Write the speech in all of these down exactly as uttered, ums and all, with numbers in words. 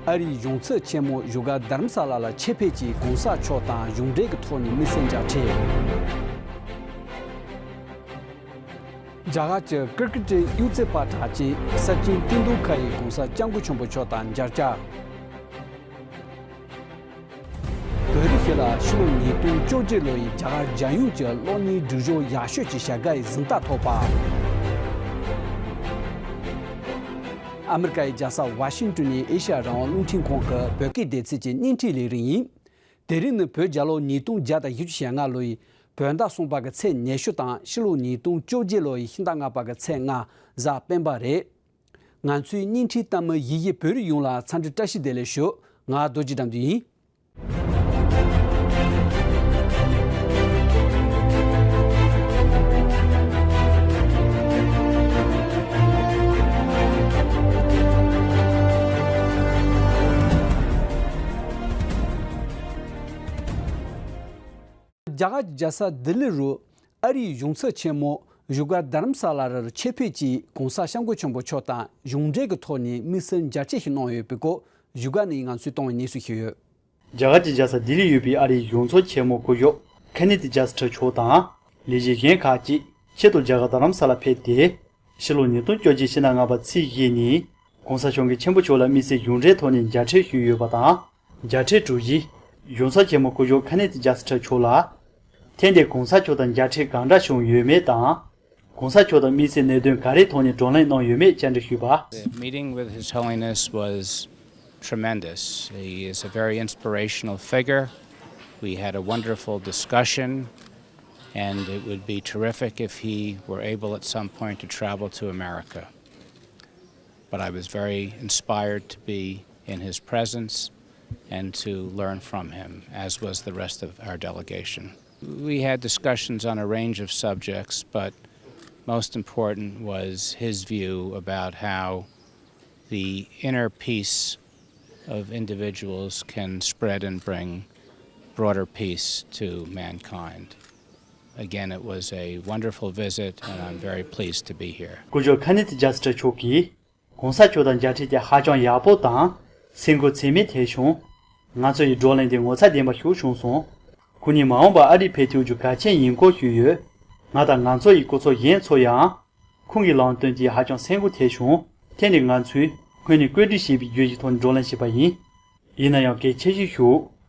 ཨ་རིའི་གཞུང་ཚབ་ཆེན་མོ་བཞུགས་སྒར་རྡ་རམ་ས་ལ་ལ་ཆེད་ཕེབས་ཀྱིས་གོང་ས་མཆོག་དང་གཞུང་འབྲེལ་གྱི་ཐོག་ནས་དམིགས་བསལ་མཇལ་འཕྲད། རྒྱ་གར་གྱི་ཀིར་ཀི་ཊི་གཡུ་རྩེ་པ་གྲགས་ཅན་སར་ཅིན་ཏེན་དུན་ཁ་ཡིས་གོང་ས་སྐྱབས་མགོན་ཆེན་པོ་མཆོག་དང་མཇལ་བཅར། བོད་རིགས་ཤིག་ལ་ཕྱི་ལོ་ཉིས་སྟོང་བཅོ་བརྒྱད་ལོ་ཡི་རྒྱ་གར་རྒྱལ་ཡོངས་ཀྱི་གློག་བརྙན་སྒྲིག་གཞུང་ཡག་ཤོས་ཀྱི་བྱ་དགའ་ཡི་གཟེངས་རྟགས་ཐོབ་པ། ཨ་མི་རི་ཀ་ཡི་རྒྱལ་ས་ཝ་ཤིང་ཏོན་ནས་ཨེ་ཤ་ཡ་རང་དབང་རླུང་འཕྲིན་ཁང་གི་བོད་སྐད་སྡེ་ཚན་གྱི་བརྙན་འཕྲིན་ལས་རིམ་ཡིན། དེ་རིང་ནི་བོད་རྒྱལ་ལོ་ཉིས་སྟོང་བརྒྱ་དང་བཞི་བཅུ་ཞེ་ལྔ་ལོ་ཡི་བོད་ཟླ་གསུམ་པ་གི་ཚེས་ཉི་ཤུ་དང་ཕྱི་ལོ་ཉིས་སྟོང་བཅོ་བརྒྱད་ལོ་ཡི་ཕྱི་ཟླ་ལྔ་པ་གི་ཚེས་ལྔ་གཟའ་སྤེན་པ་རེད། ང་ཚོའི་བརྙན་འཕྲིན་ལྟ་མི་ཡིད་ཡིད་བོད་རིགས་ཡོངས་ལ་འཚམས་འདྲི་བཀྲ་ཤིས་བདེ་ལེགས་ཞུ། ང་རྡོ་རྗེ་དགྲ་འདུལ་ཡིན། རྒྱ་གར་གྱི་རྒྱལ་ས་ལྡི་ལི་རུ་ཨ་རིའི་གཞུང་ཚབ་ཆེན་མོ་བཞུགས་སྒར་རྡ་རམ་ས་ལ་རུ་ཆེད་ཕེབས་ཀྱིས་གོང་ས་སྐྱབས་མགོན་ཆེན་པོ་མཆོག་དང་གཞུང་འབྲེལ་གྱི་ཐོག་ནས་དམིགས་བསལ་མཇལ་འཕྲད་ཞིག་གནང་ཡོད་པའི་སྐོར་བཞུགས་སྒར་ནས་ང་ཚོས་བཏང་བའི་གནས་ཚུལ་ཞིག་ཡོད། རྒྱ་གར་གྱི་རྒྱལ་ས་ལྡི་ལིར་ཡོད་པའི་ཨ་རིའི་གཞུང་ཚབ་ཆེན་མོ་སྐུ་ཞབས་ཁེ་ནེ་ཐི་ཇཱ་སི་ཊར་མཆོག་དང་ལས་བྱེད་གཞན་ཁག་ཅིག་ཆེད་དུ་རྒྱ་གར་རྡ་རམ་ས་ལ་ཕེབས་ཏེ། ཕྱི་ལོ་ཉིས་སྟོང་བཅོ་བརྒྱད་ཕྱི་ཟླ་ལྔ་པ་ཚེས་བཞི་ཉིན་གོང་ས་སྐྱབས་མགོན་ཆེན་པོ་མཆོག་ལ་དམིགས་བསལ་གཞུང་འབྲེལ་ཐོག་ནས་མཇལ་འཕྲད་ཞུས་ཡོད་པ་དང་། མཇལ་འཕྲད་གྲུབ་རྗེས་གཞུང་ཚབ་ཆེན་མོ་སྐུ་ཞབས་ཁེ་ནེ་ཐི་ཇཱ་སི་ཊར་མཆོག་ལ། ཐེངས་འདིར་གོང་ས་མཆོག་དང་མཇལ་འཕྲད་གང་འདྲ་བྱུང་ཡོད་མེད་དང་། གོང་ས་མཆོག་དང་དམིགས་བསལ་གནད་དོན་ག་རེའི་ཐོག་ནས་བགྲོ་གླེང་གནང་ཡོད་མེད་བཅར་འདྲི་ཞུས་པ། The meeting with His Holiness was tremendous. He is a very inspirational figure. We had a wonderful discussion, and it would be terrific if he were able at some point to travel to America. But I was very inspired to be in his presence and to learn from him, as was the rest of our delegation. We had discussions on a range of subjects, but most important was his view about how the inner peace of individuals can spread and bring broader peace to mankind. Again, it was a wonderful visit, and I'm very pleased to be here. སྐུ་ཞབས་ཁེ་ནེ་ཐི་ཇཱ་སི་ཊར་མཆོག་གིས། གོང་ས་མཆོག་དང་མཇལ་འཕྲད་དེ་ཧ་ཅང་ཡག་པོ་དང་། སེམས་འགུལ་ཚད་མེད་ཐེབས་བྱུང་། ང་ཚོ་ཡི་བགྲོ་གླེང་དེ་ངོ་མཚར་ལྡན་པ་ཞིག་བྱུང་སོང་། ཁོང་ཉིད་མ་འོངས་པར་ཨ་རིར་ཕེབས་ཐུབ་རྒྱུ་གལ་ཆེན་ཡིན་སྐོར་ཞུས་ཡོད། ང་དང་ང་ཚོ་ཡི་སྐུ་ཚབ་གཞན་ཚོ་ཡང་། ཁོང་གི་ལམ་སྟོན་དེ་ཧ་ཅང་སེམས་འགུལ་ཐེབས་བྱུང་། དེ་ནི་ང་ཚོས་སྔོན་ནས་བཀོད་སྒྲིག་བྱས་པའི་བརྗོད་གཞིའི་ཐོག་ནས་བགྲོ་གླེང་བྱས་པ་ཡིན། ཡིན་ན་ཡང་གལ་ཆེ་ཤོས་ཤིག་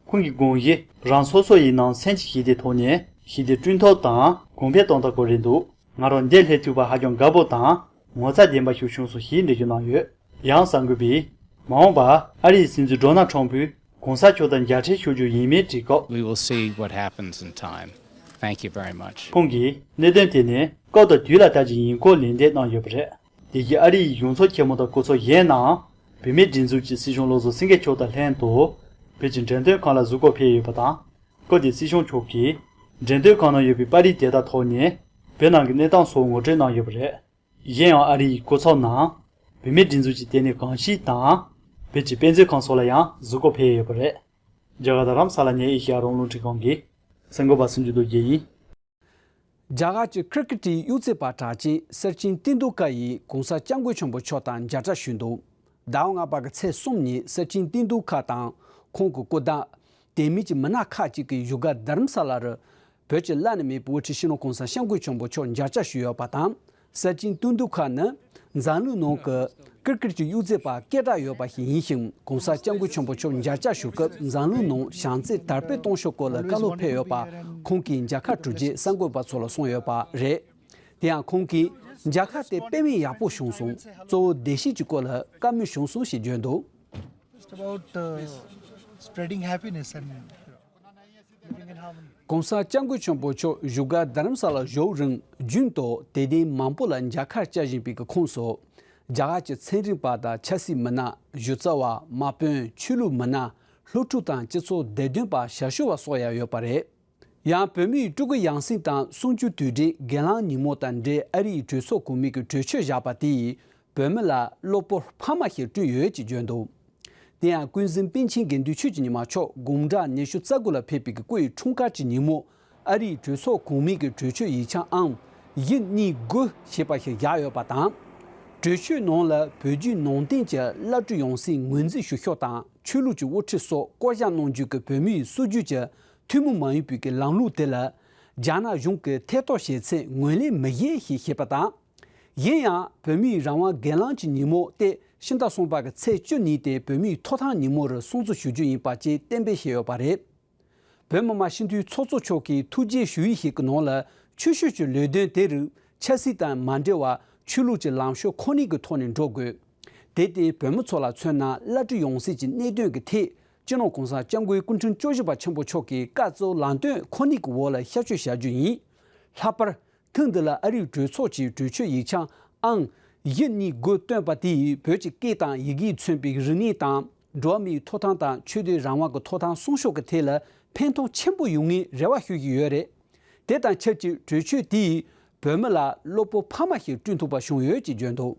ཁོང་གི་དགོངས་གཞི་རང་སོ་སོ་ཡི་ནང་སེམས་ཀྱི་ཞི་བདེ་ཐོག་ནས་ཞི་བདེ་བསྐྲུན་ཐབས་དང་གོང་འཕེལ་གཏོང་ཐབས་སྐོར་རེད་འདུག་ང་རང་འདིར་སླེབས་ཐུབ་པ་ཧ་ཅང་དགའ་པོ་དང་ངོ་མཚར་ལྡན་པ་ཞིག་བྱུང་སོང་ཞེས་འགྲེལ་བརྗོད་གནང་ཡོད། ཡང་གསར་འགོད་པས། མ་འོངས་པར་ཨ་རིའི་སྲིད་འཛིན་ཌོ་ནལ་ཁྲམ་ཕུས་གོང་ས་མཆོག་དང་མཇལ་འཕྲད་ཞུ་རྒྱུ་ཡིན་མིན་དྲིས་སྐབས། We will see what happens in time. Thank you very much. ཁོང་གིས་གནད་དོན་དེ་ནི་སྐབས་དང་དུས་ལ་བལྟ་རྒྱུ་ཡིན་སྐོར་ལན་འདེབས་གནང་ཡོད་པ་རེད། དེ་བཞིན་ཨ་རི་ཡི་གཞུང་ཚབ་ཆེན་མོ་དང་སྐུ་ཚབ་གཞན་རྣམས་བོད་མིའི་སྒྲིག་འཛུགས་ཀྱི་སྲིད་སྐྱོང་བློ་བཟང་སེང་གེ་མཆོག་དང་ལྷན་དུ་བོད་ཀྱི་འགྲེམས་སྟོན་ཁང་ལ་གཟིགས་སྐོར་ཕེབས་ཡོད་པ་དང་། སྐབས་དེར་སྲིད་སྐྱོང་མཆོག་གིས་འགྲེམས་སྟོན་ཁང་ནང་ཡོད་པའི་པར་རིས་དེ་དག་ཐོག་ནས་བོད་ནང་གི་གནས་སྟངས་སོགས་ངོ་སྤྲོད་གནང་ཡོད་པ་རེད། གཞན་ཡང་ཨ་རི་ཡི་སྐུ་ཚབ་རྣམས་བོད་མིའི་སྒྲིག་འཛུགས་ཀྱི་ལྟེ་གནས་གངས་སྐྱིད་དང་བོད་ཀྱི་དཔེ་མཛོད་ཁང་སོགས་ལ་ཡང་གཟིགས་སྐོར་ཕེབས་ཡོད་པ་རེད། རྒྱ་གར་རྡ་རམ་ས་ལ་ནས་ཨེ་ཤེ་ཡ་རང་དབང་རླུང་འཕྲིན་ཁང་གི་གསར་འགོད་པ་སུམ་ཅུ་རྡོ་རྗེ་ཡིན། རྒྱ་གར་གྱི་ཀིར་ཀི་ཊི་གཡུ་རྩེ་པ་གྲགས་ཅན་སར་ཅིན་ཏེན་དུན་ཀ་ཡིས་གོང་ས་སྐྱབས་མགོན་ཆེན་པོ་མཆོག་དང་མཇལ་བཅར་ཞུས་འདུག་ཟླ་བ་ལྔ་པ་གི་ཚེས་གསུམ་ཉིན་སར་ཅིན་ཏེན་དུན་ཀ་དང་ཁོང་གི་སྐུ་ཟླ། དེ་མིན་གྱི་མི་སྣ་ཁག་ཅིག་གིས་བཞུགས་སྒར་རྡ་རམ་ས་ལ་རུ་བོད་ཀྱི་བླ་ན་མེད་པའི་དབུ་ཁྲིད་སྤྱི་ནོར་གོང་ས་སྐྱབས་མགོན་ཆེན་པོ་མཆོག་མཇལ་བཅར་ཞུས་ཡོད་པ་དང་། སར་ཅིན་ཏེན་དུན་ཀ་ནི་འཛམ་གླིང་ནང་གི་ཀིར་ཀི་ཊི་གཡུ་རྩེ་པ་སྐད་གྲགས་ཡོད་པ་ཞིག་ཡིན་ཞིང་། གོང་ས་སྐྱབས་མགོན་ཆེན་པོ་མཆོག་མཇལ་བཅར་ཞུ་སྐབས་འཛམ་གླིང་ནང་བྱམས་བརྩེ་དར་སྤེལ་གཏོང་ཕྱོགས་སྐོར་ལ་བཀའ་སློབ་ཕེབས་ཡོད་པ་ཁོང་གིས་མཇལ་ཁ་གྲུབ་རྗེས་གསར་འགོད་པ་ཚོ་ལ་གསུངས་ཡོད་པ་རེད། དེ་ཡང་ཁོང་གིས་མཇལ་ཁ་དེ་དཔེ་མེད་ཡག་པོ་བྱུང་སོང་། གཙོ་བོ་བདེ་སྐྱིད་ཀྱི་སྐོར་ལ་བཀའ་མོལ་བྱུང་སོང་ཞེས་བརྗོད་འདུག Just about, uh, spreading happiness and, you know, living in harmony. གོང་ས་སྐྱབས་མགོན་ཆེན་པོ་མཆོག་བཞུགས་སྒར་རྡ་རམ་ས་ལ་བཞུགས་རིང་རྒྱུན་དུ་དད་ལྡན་མང་པོ་ལ་མཇལ་ཁ་བཅར་བཞིན་པའི་ཁོངས་སུ། རྒྱ་གར་གྱི་ཚན་རིག་པ་དང་ཆབ་སྲིད་མི་སྣ། གཞི་རྩ་བ། དམག་དཔོན། ཆོས་ལུགས་མི་སྣ། སློབ་ཕྲུག་དང་སྤྱི་ཚོགས་བདེ་དོན་པ། ཞབས་ཞུ་བ་སོགས་ཡང་ཡོད་པ་རེད། ཡང་བོད་མིའི་སྤྲུལ་སྐུ་ཡང་སྲིད་དང་གསུང་ཆོས་དུས་དྲན་སྒེར་ལངས་ཉིན་མོ་དང་འབྲེལ་ཨ་རིའི་གྲོས་ཚོགས་གོང་མའི་གི་གྲོས་ཆོད་བཞག་པ་དེ་ཡིས་བོད་མི་ལ་བློ་སྤོབས་འཕར་མ་ཞིག་བསྐྲུན་ཡོད་ཅེས་བརྗོད་འདུག་དེ་ཡང་ཀུན་གཟིགས་པཎ་ཆེན་དགེ་འདུན་ཆོས་ཀྱི་ཉི་མ་མཆོག་དགུང་གྲངས་ཉི་ཤུ་རྩ་དགུ་ལ་ཕེབས་པའི་གི་སྐུ་ཡི་འཁྲུངས་སྐར་གྱི་ཉིན་མོ་ཨ་རིའི་གྲོས་ཚོགས་གོང་མའི་གི་གྲོས་ཆོད་ཡིག་ཆ་ཨང་བཞི་གཉིས་དགུ་ཞེས་པ་ཞིག་བཞག་ཡོད་པ་དང་། གྲོས་ཆོད་ནང་ལ་བོད་བརྒྱུད་ནང་བསྟན་གྱི་བླ་སྤྲུལ་ཡང་སྲིད་ངོས་འཛིན་ཞུ་ཕྱོགས་དང་ཆོས་ལུགས་ཀྱི་དབུ་ཁྲིད་སོགས་བསྐོ་གཞག་གནང་རྒྱུ་གི་བོད་མིའི་སྲོལ་རྒྱུན་གྱི་ཐུན་མོང་མ་ཡིན་པའི་གི་ལམ་ལུགས་དེ་ལ་རྒྱ་ནག་གཞུང་གིས་ཐེ་གཏོགས་བྱེད་ཚད་ངོས་ལེན་མི་བྱེད་ཞེས་བཤད་པ་དང་། གཞན་ཡང་བོད་མིའི་རང་དབང་སྒེར་ལངས་ཀྱི་ཉིན་མོ་སྟེ་ཕྱི་ཟླ་གསུམ་པ་གི་ཚེས་བཅུ་གཉིས་དེ་བོད་མིའི་ཐོབ་ཐང་ཉིན་མོ་རུ་སྲུང་བརྩི་ཞུ་རྒྱུ་ཡིན་པ་བཅས་གཏན་འབེབས་བྱས་ཡོད་པ་རེད། བོད་མི་མང་སྤྱི་འཐུས་ཚོགས་གཙོ་མཆོག་གིས་ཐུགས་རྗེ་ཞུ་ཡིག་ཞིག་གི་ནང་ལ་ཆོས་ཕྱོགས་ཀྱི་ལས་དོན་དེ་རིགས་ཆབ་སྲིད་དང་མ་འབྲེལ་བར་ཆོས་ལུགས་ཀྱི་ལངས་ཕྱོགས་ཁོ་ནའི་གི་ཐོག་ནས་འགྲོ་དགོས། དེར་བརྟེན་བོད་མི་ཚོ་ལ་མཚོན་ན་བླ་སྤྲུལ་ཡང་སྲིད་ཀྱི་གནད་དོན་གྱི་ཐད་སྤྱི་ནོར་གོང་ས་སྐྱབས་མགོན་སྐུ་ཕྲེང་བཅུ་བཞི་པ་ཆེན་པོ་མཆོག་གི་བཀའ་གཙོ་ལམ་སྟོན་ཁོ་ནའི་གི་འོག་ལ་ཤར་བསྐྱོད་བྱ་རྒྱུ་ཡིན། ལྷག་པར། ཐེངས་འདི་ལ་ཨ་རིའི་གྲོས་ཚོགས་ཀྱི་གྲོས་ཆོད་ཡིག་ཆ་ཨང་བཞི་གཉིས་དགུ་བཏོན་པ་དེས་བོད་ཀྱི་སྐད་དང་ཡི་གེས་མཚོན་པའི་རིག་གནས་དང་འགྲོ་བ་མིའི་ཐོབ་ཐང་དང་ཆོས་དད་རང་དབང་གི་ཐོབ་ཐང་སྲུང་སྐྱོབ་ཀྱི་ཐད་ལ་ཕན་ཐོགས་ཆེན་པོ་ཡོང་ངེས་རེ་བ་ཞུ་གི་ཡོད་རེད། དེ་དང་ཆབས་ཅིག་གྲོས་ཆོད་དེས་བོད་མི་ལ་བློ་སྤོབས་འཕར་མ་ཞིག་བསྐྲུན་ཐུབ་པ་བྱུང་ཡོད་ཅེས་བརྗོད་འདུག་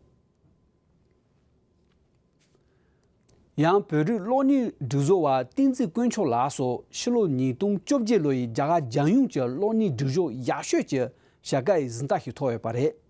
ཡང་བོད་རིགས་གློག་བརྙན་སྒྲིག་བཟོ་བ་བསྟན་འཛིན་དཀོན་མཆོག་ལགས་སུ་ཕྱི་ལོ་ཉིས་སྟོང་བཅོ་བརྒྱད་ལོ་ཡི་རྒྱ་གར་རྒྱལ་ཡོངས་ཀྱི་གློག་བརྙན་སྒྲིག་གཞོགས་ཡག་ཤོས་ཀྱི་བྱ་དགའ་ཡི་གཟེངས་རྟགས་ཤིག་ཐོབ་ཡོད་པ་རེད།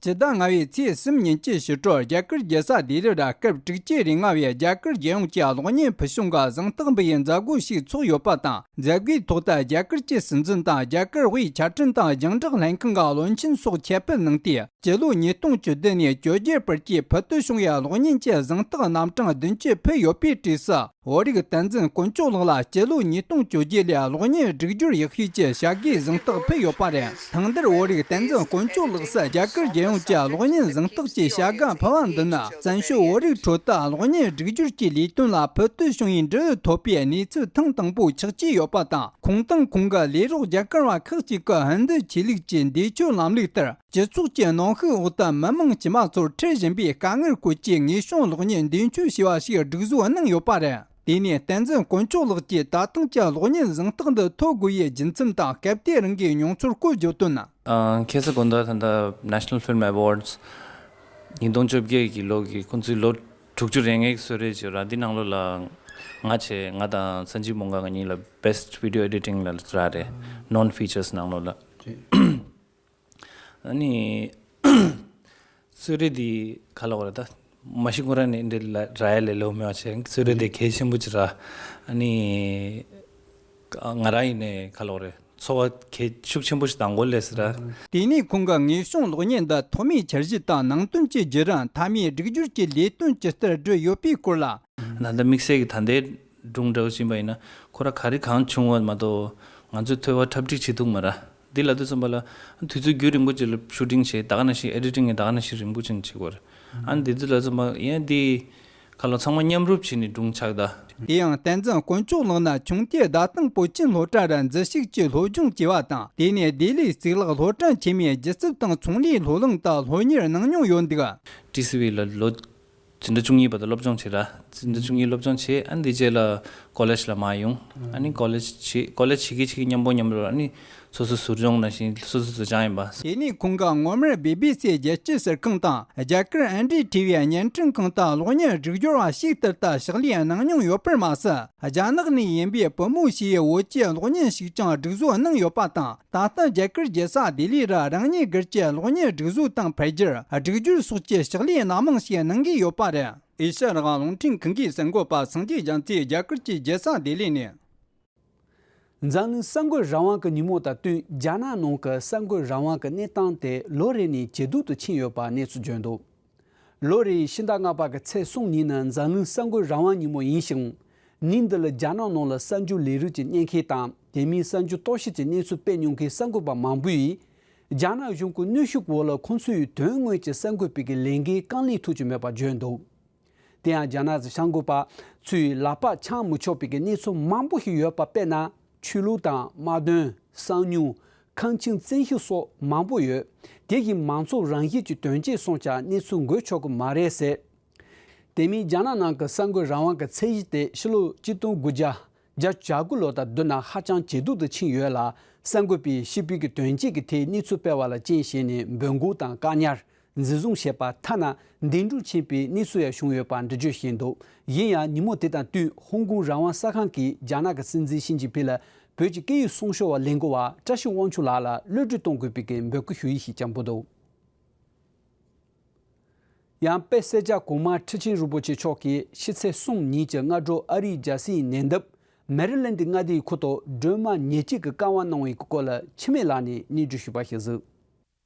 སྤྱི་ཟླ་ལྔ་བའི་ཚེས་གསུམ་ཉིན་གྱི་ཕྱི་དྲོར་རྒྱ་གར་རྒྱལ་ས་ལྡི་ལི་ར་སྐབས་དྲུག་ཅུ་རེ་ལྔ་བའི་རྒྱ་གར་རྒྱལ་ཡོངས་ཀྱི་གློག་བརྙན་ཕུལ་བྱུང་གི་གཟེངས་རྟགས་འབུལ་བའི་མཛད་སྒོ་ཞིག་ཚོགས་ཡོད་པ་དང་། མཛད་སྒོའི་ཐོག་ཏུ་རྒྱ་གར་གྱི་སྲིད་འཛིན་དང་རྒྱ་གར་དབུས་ཆ་འཕྲིན་དང་རྒྱང་བསྒྲགས་ལྷན་ཁང་གི་བློན་ཆེན་སོགས་ཁྱད་སྤེལ་གནང་སྟེ། སྤྱི་ལོ་ཉིས་སྟོང་བཅུ་བདུན་ནས་བཅོ་བརྒྱད་བར་གྱི་ཕུལ་དུ་བྱུང་བའི་གློག་བརྙན་གྱི་གཟེངས་རྟགས་རྣམ་གྲངས་བདུན་ཅུ་ཕུལ་ཡོད་པའི་གྲས་སུ། བོད་རིགས་བསྟན་འཛིན་དཀོན་མཆོག་ལགས་ལ་སྤྱི་ལོ་ཉིས་སྟོང་བཅོ་བརྒྱད་ལོའི་གློག་བརྙན་སྒྲིག་སྦྱོར་ཡག་ཤོས་ཀྱི་བྱ་དགའི་གཟེངས་རྟགས་ཕུལ་ཡོད་པ་རེད། ཐེངས་འདིར་བོད་རིགས་བསྟན་འཛིན་དཀོན་མཆོག་ལགས་སུ་རྒྱ་གར་རྒྱལ་ཡོངས་ཀྱི་གློག་བརྙན་གཟེངས་རྟགས་ཀྱི་བྱ་དགའ་ཕུལ་བ་འདི་ནི། བཙན་བྱོལ་བོད་རིགས་ཁྲོད་དུ་གློག་བརྙན་སྒྲིག་སྦྱོར་གྱི་ལས་དོན་ལ་ཕུལ་དུ་བྱུང་བའི་འབྲས་བུ་ཐོབ་པའི་གནས་ཚུལ་ཐེངས་དང་པོ་ཆགས་ཀྱི་ཡོད་པ་དང་། ཁོང་དང་ཁོང་གི་ལས་རོགས་རྒྱ་གར་བ་ཁག་ཅིག་གིས་ཧིན་རྡུ་ཆོས་ལུགས་ཀྱི་འདས་མཆོད་ལམ་ལུགས་ལྟར། སྤྱི་ཚོགས་ཀྱི་གནོན་ཤུགས་འོག་ཏུ་མི་མང་དཀྱུས་མ་ཚོར་འཁྲིད་བཞིན་པའི་དཀའ་ངལ་སྐོར་གྱི་ངེས་བྱུང་གློག་བརྙན་འདས་མཆོད་ཞེས་པ་ཞིག་སྒྲིག་བཟོ་གནང་ཡོད་པ་རེད། དེ་ནས་བསྟན་འཛིན་དཀོན་མཆོག་ལགས་ཀྱིས་ད་ཐེངས་ཀྱི་གློག་བརྙན་གཟེངས་རྟགས་འདི་ཐོབ་དགོས་པའི་རྒྱུ་མཚན་དང་སྐབས་དེ་རིང་གི་མྱོང་ཚོར་སྐོར་བརྗོད་དོན། ཨ། ཁ་སང་དགོང་དག་ད་ལྟ་National Film Awards ཉིས་སྟོང་བཅོ་བརྒྱད་ཀྱི་ལོ་གི་ཁོང་ཚོའི་ལོ་དྲུག་ཅུ་རེ་ལྔའི་གསོལ་རས་བརྗོད་ར་འདི་ནང་ལོགས་ལ་ང་བྱས། ང་དང་སན་ཇིབ་མོང་ག་ང་གཉིས་ལ་Best Video Editing ལ་རག་རེད། Non Features ནང་ལོགས་ལ། ཨ་ནི། གསོལ་རས་འདི་ག་ལབ་དགོས་རེད་ད། མ་གཞི་ཁོ་རང་ནས་འདི་ལ་རག་ཡ་ལས་སླ་པོ་མེད་པ་བྱས། གསོལ་རས་འདི་གལ་ཆེན་པོ་ཅིག་རེད། ཨ་ནི། ང་རང་ཡིན་ནའི་ག་ལབ་དགོས་རེད། ཚོར་བ་གལ་ཤུགས་ཆེན་པོ་ཞིག་དང་པོ་སླེབས་སོང་ར། དེ་ནས་ཁོང་གིས་ངེས་བྱུང་གློག་བརྙན་འདི་ཐོག་མའི་འཆར་གཞི་དང་ནང་དོན་གྱི་བརྒྱུད་རིམ། མཐའ་མའི་སྒྲིག་སྦྱོར་གྱི་ལས་དོན་ཇི་ལྟར་བསྒྲུབས་ཡོད་པའི་སྐོར་ལ། ད་ལྟ་དམིགས་བསལ་གྱི་ད་ལྟའི་སྒྲུང་འདྲ་བོ་ཕྱིན་པ་ཡིན་ན། ཁོ་རང་ག་རེ་གང་བྱུང་བ་མ་གཏོགས་ང་ཚོས་ཐོས་པ་འཁྲབ་ཁྲིད་བྱེད་ཐུབ་མ་རེད། འདི་ལབ་དུས་ཙམ་པ་ལ་དུས་ཚོད་རྒྱུན་རིང་པོ་ཅིག་ལ་ཤུ་ཊིང་བྱས། ད་ག་ནང་བཞིན་ཨེ་ཌི་ཊིང་ད་ག་ནང་བཞིན་རིང་པོ་ཅིག་བྱེད་དགོས་རེད། ཨ་ནི་འདི་ཚོ་ལབ་ཙམ་པ་ཡིན་ན་འདི་ག་ལ་ཚང་མ་མཉམ་རུབ་བྱས་ནས་སྒྲུང་ཆགས་ད། དེ་ཡང་བསྟན་འཛིན་དཀོན་མཆོག་ལགས་ནི་ཆུང་དུས་རྡ་སྟེང་པོ་ཆེན་སློབ་གྲྭ་རུ་འཛུལ་ཞུགས་ཀྱིས་སློབ་སྦྱོང་བྱས་པ་དང་། དེ་ནས་ལྡི་ལིའི་གཙུག་ལག་སློབ་གྲྭ་ཆེན་མོའི་སྒྱུ་རྩལ་དང་ཚོང་ལས་སློབ་གླིང་དུ་སློབ་གཉེར་གནང་མྱོང་ཡོད་འདུག། ཊི་སི་ཝི་ལ་ལོ་འཛིན་གྲྭ་བཅུ་གཉིས་བར་དུ་སློབ་སྦྱོང་བྱས་ར། འཛིན་གྲྭ་བཅུ་གཉིས་སློབ་སྦྱོང་བྱས། ཨ་ནི་འདི་རྗེས་ལ་ཀོ་ལེཇ་ལ་མར་ཡོང་། ཨ་ནི་ཀོ་ལེཇ་བྱས། ཀོ་ལེཇ་བྱེད་ཀྱི་བྱེད་ཀྱི་མཉམ་པོ་མཉམ་རུབ། ཨ་ནི་སོ་སོ་ཟུར་སྦྱོང་ནང་བཞིན་སོ་སོ་ཟུར་སྦྱོང་ཡིན་པ། དེ་ནས་ཁོང་གིས་སྔོན་མར་བི་བི་སི་རྒྱལ་སྤྱིའི་གསར་ཁང་དང་རྒྱ་གར་ཨེན་ཌི་ཊི་ཝི་བརྙན་འཕྲིན་ཁང་དུ་གློག་བརྙན་སྒྲིག་སྦྱོར་བ་ཞིག་ལྟར་དུ་ཕྱག་ལས་གནང་མྱོང་ཡོད་པར་མ་ཟད། རྒྱ་ནག་ནས་ཡིན་པའི་བུ་མོ་ཞིག་ཡི་བོད་ཀྱི་གློག་བརྙན་ཞིག་ཀྱང་སྒྲིག་བཟོ་གནང་ཡོད་པ་དང་། ད་ལྟ་རྒྱ་གར་རྒྱལ་ས་ལྡི་ལི་རུ་རང་ཉིད་སྒེར་གྱི་གློག་བརྙན་སྒྲིག་བཟོ་དང་འཕེལ་འགྱུར། སྒྲིག་སྦྱོར་སོགས་ཀྱི་ཕྱག་ལས་སྣ་མང་ཞིག་གནང་གི་ཡོད་པ་རེད། ཨེ་ཤ་ཡ་རང་དབང་རླུང་འཕྲིན་ཁང་གི་གསར་འགོད་པ་སངས་རྒྱས་རྒྱ་མཚོས་རྒྱ་གར་གྱི་རྒྱལ་ས་ལྡི་ལི་ནས། འཛམ་གླིང་གསར་འགོད་རང་དབང་གི་ཉིན་མོ་དང་བསྟུན། རྒྱ་ནག་ནང་གི་གསར་འགོད་རང་དབང་གི་གནས་སྟངས་དེ་ལོ་རེ་ནས་ཇེ་སྡུག་ཏུ་ཕྱིན་ཡོད་པ་གནས་ཚུལ་བརྗོད་འདུག། ལོ་རེའི་ཕྱི་ཟླ་ལྔ་པ་གི་ཚེས་གསུམ་ཉིན་ནི་འཛམ་གླིང་གསར་འགོད་རང་དབང་ཉིན་མོ་ཡིན་ཞིང་། ཉིན་འདི་ལ་རྒྱ་ནག་ནང་ལ་གསར་འགྱུར་ལས་རིགས་ཀྱི་གཉེན་འཕྲད་དང་། དེ་མིན་གསར་འགྱུར་རྟོག་ཞིབ་ཀྱི་གནས་ཚུལ་སྤེལ་མྱོང་མཁན་གསར་འགོད་པ་མང་པོས། རྒྱ་ནག་གཞུང་གི་གནོན་ཤུགས་འོག་ལ་ཁོང་ཚོས་དོན་དངོས་ཀྱི་གསར་འགོད་པའི་གི་ལས་འགན་རྐང་ལེན་ཐུབ་ཀྱི་མེད་པ་བརྗོད་འདུག། དེ་ཡང་རྒྱ་ནག་གི་གསར་འགོད་པ་ཚོས་ལག་པ་འཆང་མི་ཆོག་པའི་གི་གནས་ཚུལ་མང་པོ་ཞིག་ཡོད་པ། དཔེར་ན། ཆོས་ལུགས་དང་། དམག་དོན། གསང་མྱུལ། ཁང་ཁྱིམ་བཙན་ཤེད་སོགས་མང་པོ་ཡོད། དེ་བཞིན་མང་ཚོགས་རང་ཤེད་ཀྱི་དོན་རྐྱེན་སོགས་ཀྱང་གནས་ཚུལ་འགོད་ཆོག་གི་མ་རེད་ཟེར། དེ་མིན་རྒྱ་ནག་ནང་གི་གསར་འགོད་རང་དབང་གི་ཚད་གཞི་དེ་ཕྱི་ལོ་གཅིག་སྟོང་དགུ་བརྒྱ་བརྒྱད་ཅུ་གྱ་དགུ་ལོ་དང་བསྡུར་ན་ཧ་ཅང་ཇེ་སྡུག་ཏུ་ཕྱིན་ཡོད་ལ། གསར་འགོད་པས་སྤྱི་པའི་གི་དོན་གཅོད་ཀྱི་ཐད་གནས་ཚུལ་སྤེལ་བ་ལ་རྐྱེན་བྱས་ནས་འབོད་འགུག་དང་བཀག་ཉར། འཛིན་བཟུང་བྱས་པ། ཐ་ན་འདས་གྲོངས་ཕྱིན་པའི་གནས་ཚུལ་ཡང་བྱུང་ཡོད་པ་འགྲེལ་བརྗོད་བྱས་འདུག། གཞན་ཡང་ཉིན་མོ་དེ་དང་བསྟུན་ཧོང་ཀོང་རང་དབང་གསར་ཁང་གིས་རྒྱ་ནག་གི་སྲིད་འཛིན་ཞི་ཅིན་ཕིང་ལ་བོད་ཀྱི་སྐད་ཡིག་སྲུང་སྐྱོབ་པ་ལས་འགུལ་བ་བཀྲ་ཤིས་དབང་ཕྱུག་ལགས་ལ་གློད་གྲོལ་གཏོང་དགོས་པའི་གི་འབོད་སྐུལ་ཞུ་ཡིག་ཞིག་བསྐྱངས་འདུག། ཡང་དཔལ་སྲས་སྐྱ་གོང་མ་ཁྲི་ཆེན་རིན་པོ་ཆེ་མཆོག་གིས་ཕྱི་ཚེས་གསུམ་ཉིན་གྱི་སྔ་དྲོ་ཨ་རིའི་རྒྱལ་སའི་ཉེ་འདབས་མེ་རི་ལན་ཌི་མངའ་སྡེའི་ཁུལ་དུ་སྒྲོལ་མ་ཉེར་གཅིག་གི་བཀའ་དབང་གནང་བའི་སྐོར་ལ་འཆི་མེད་ལགས་ནས་སྙན་སྒྲོན་ཞུས་པ་ཞིག་གཟིགས།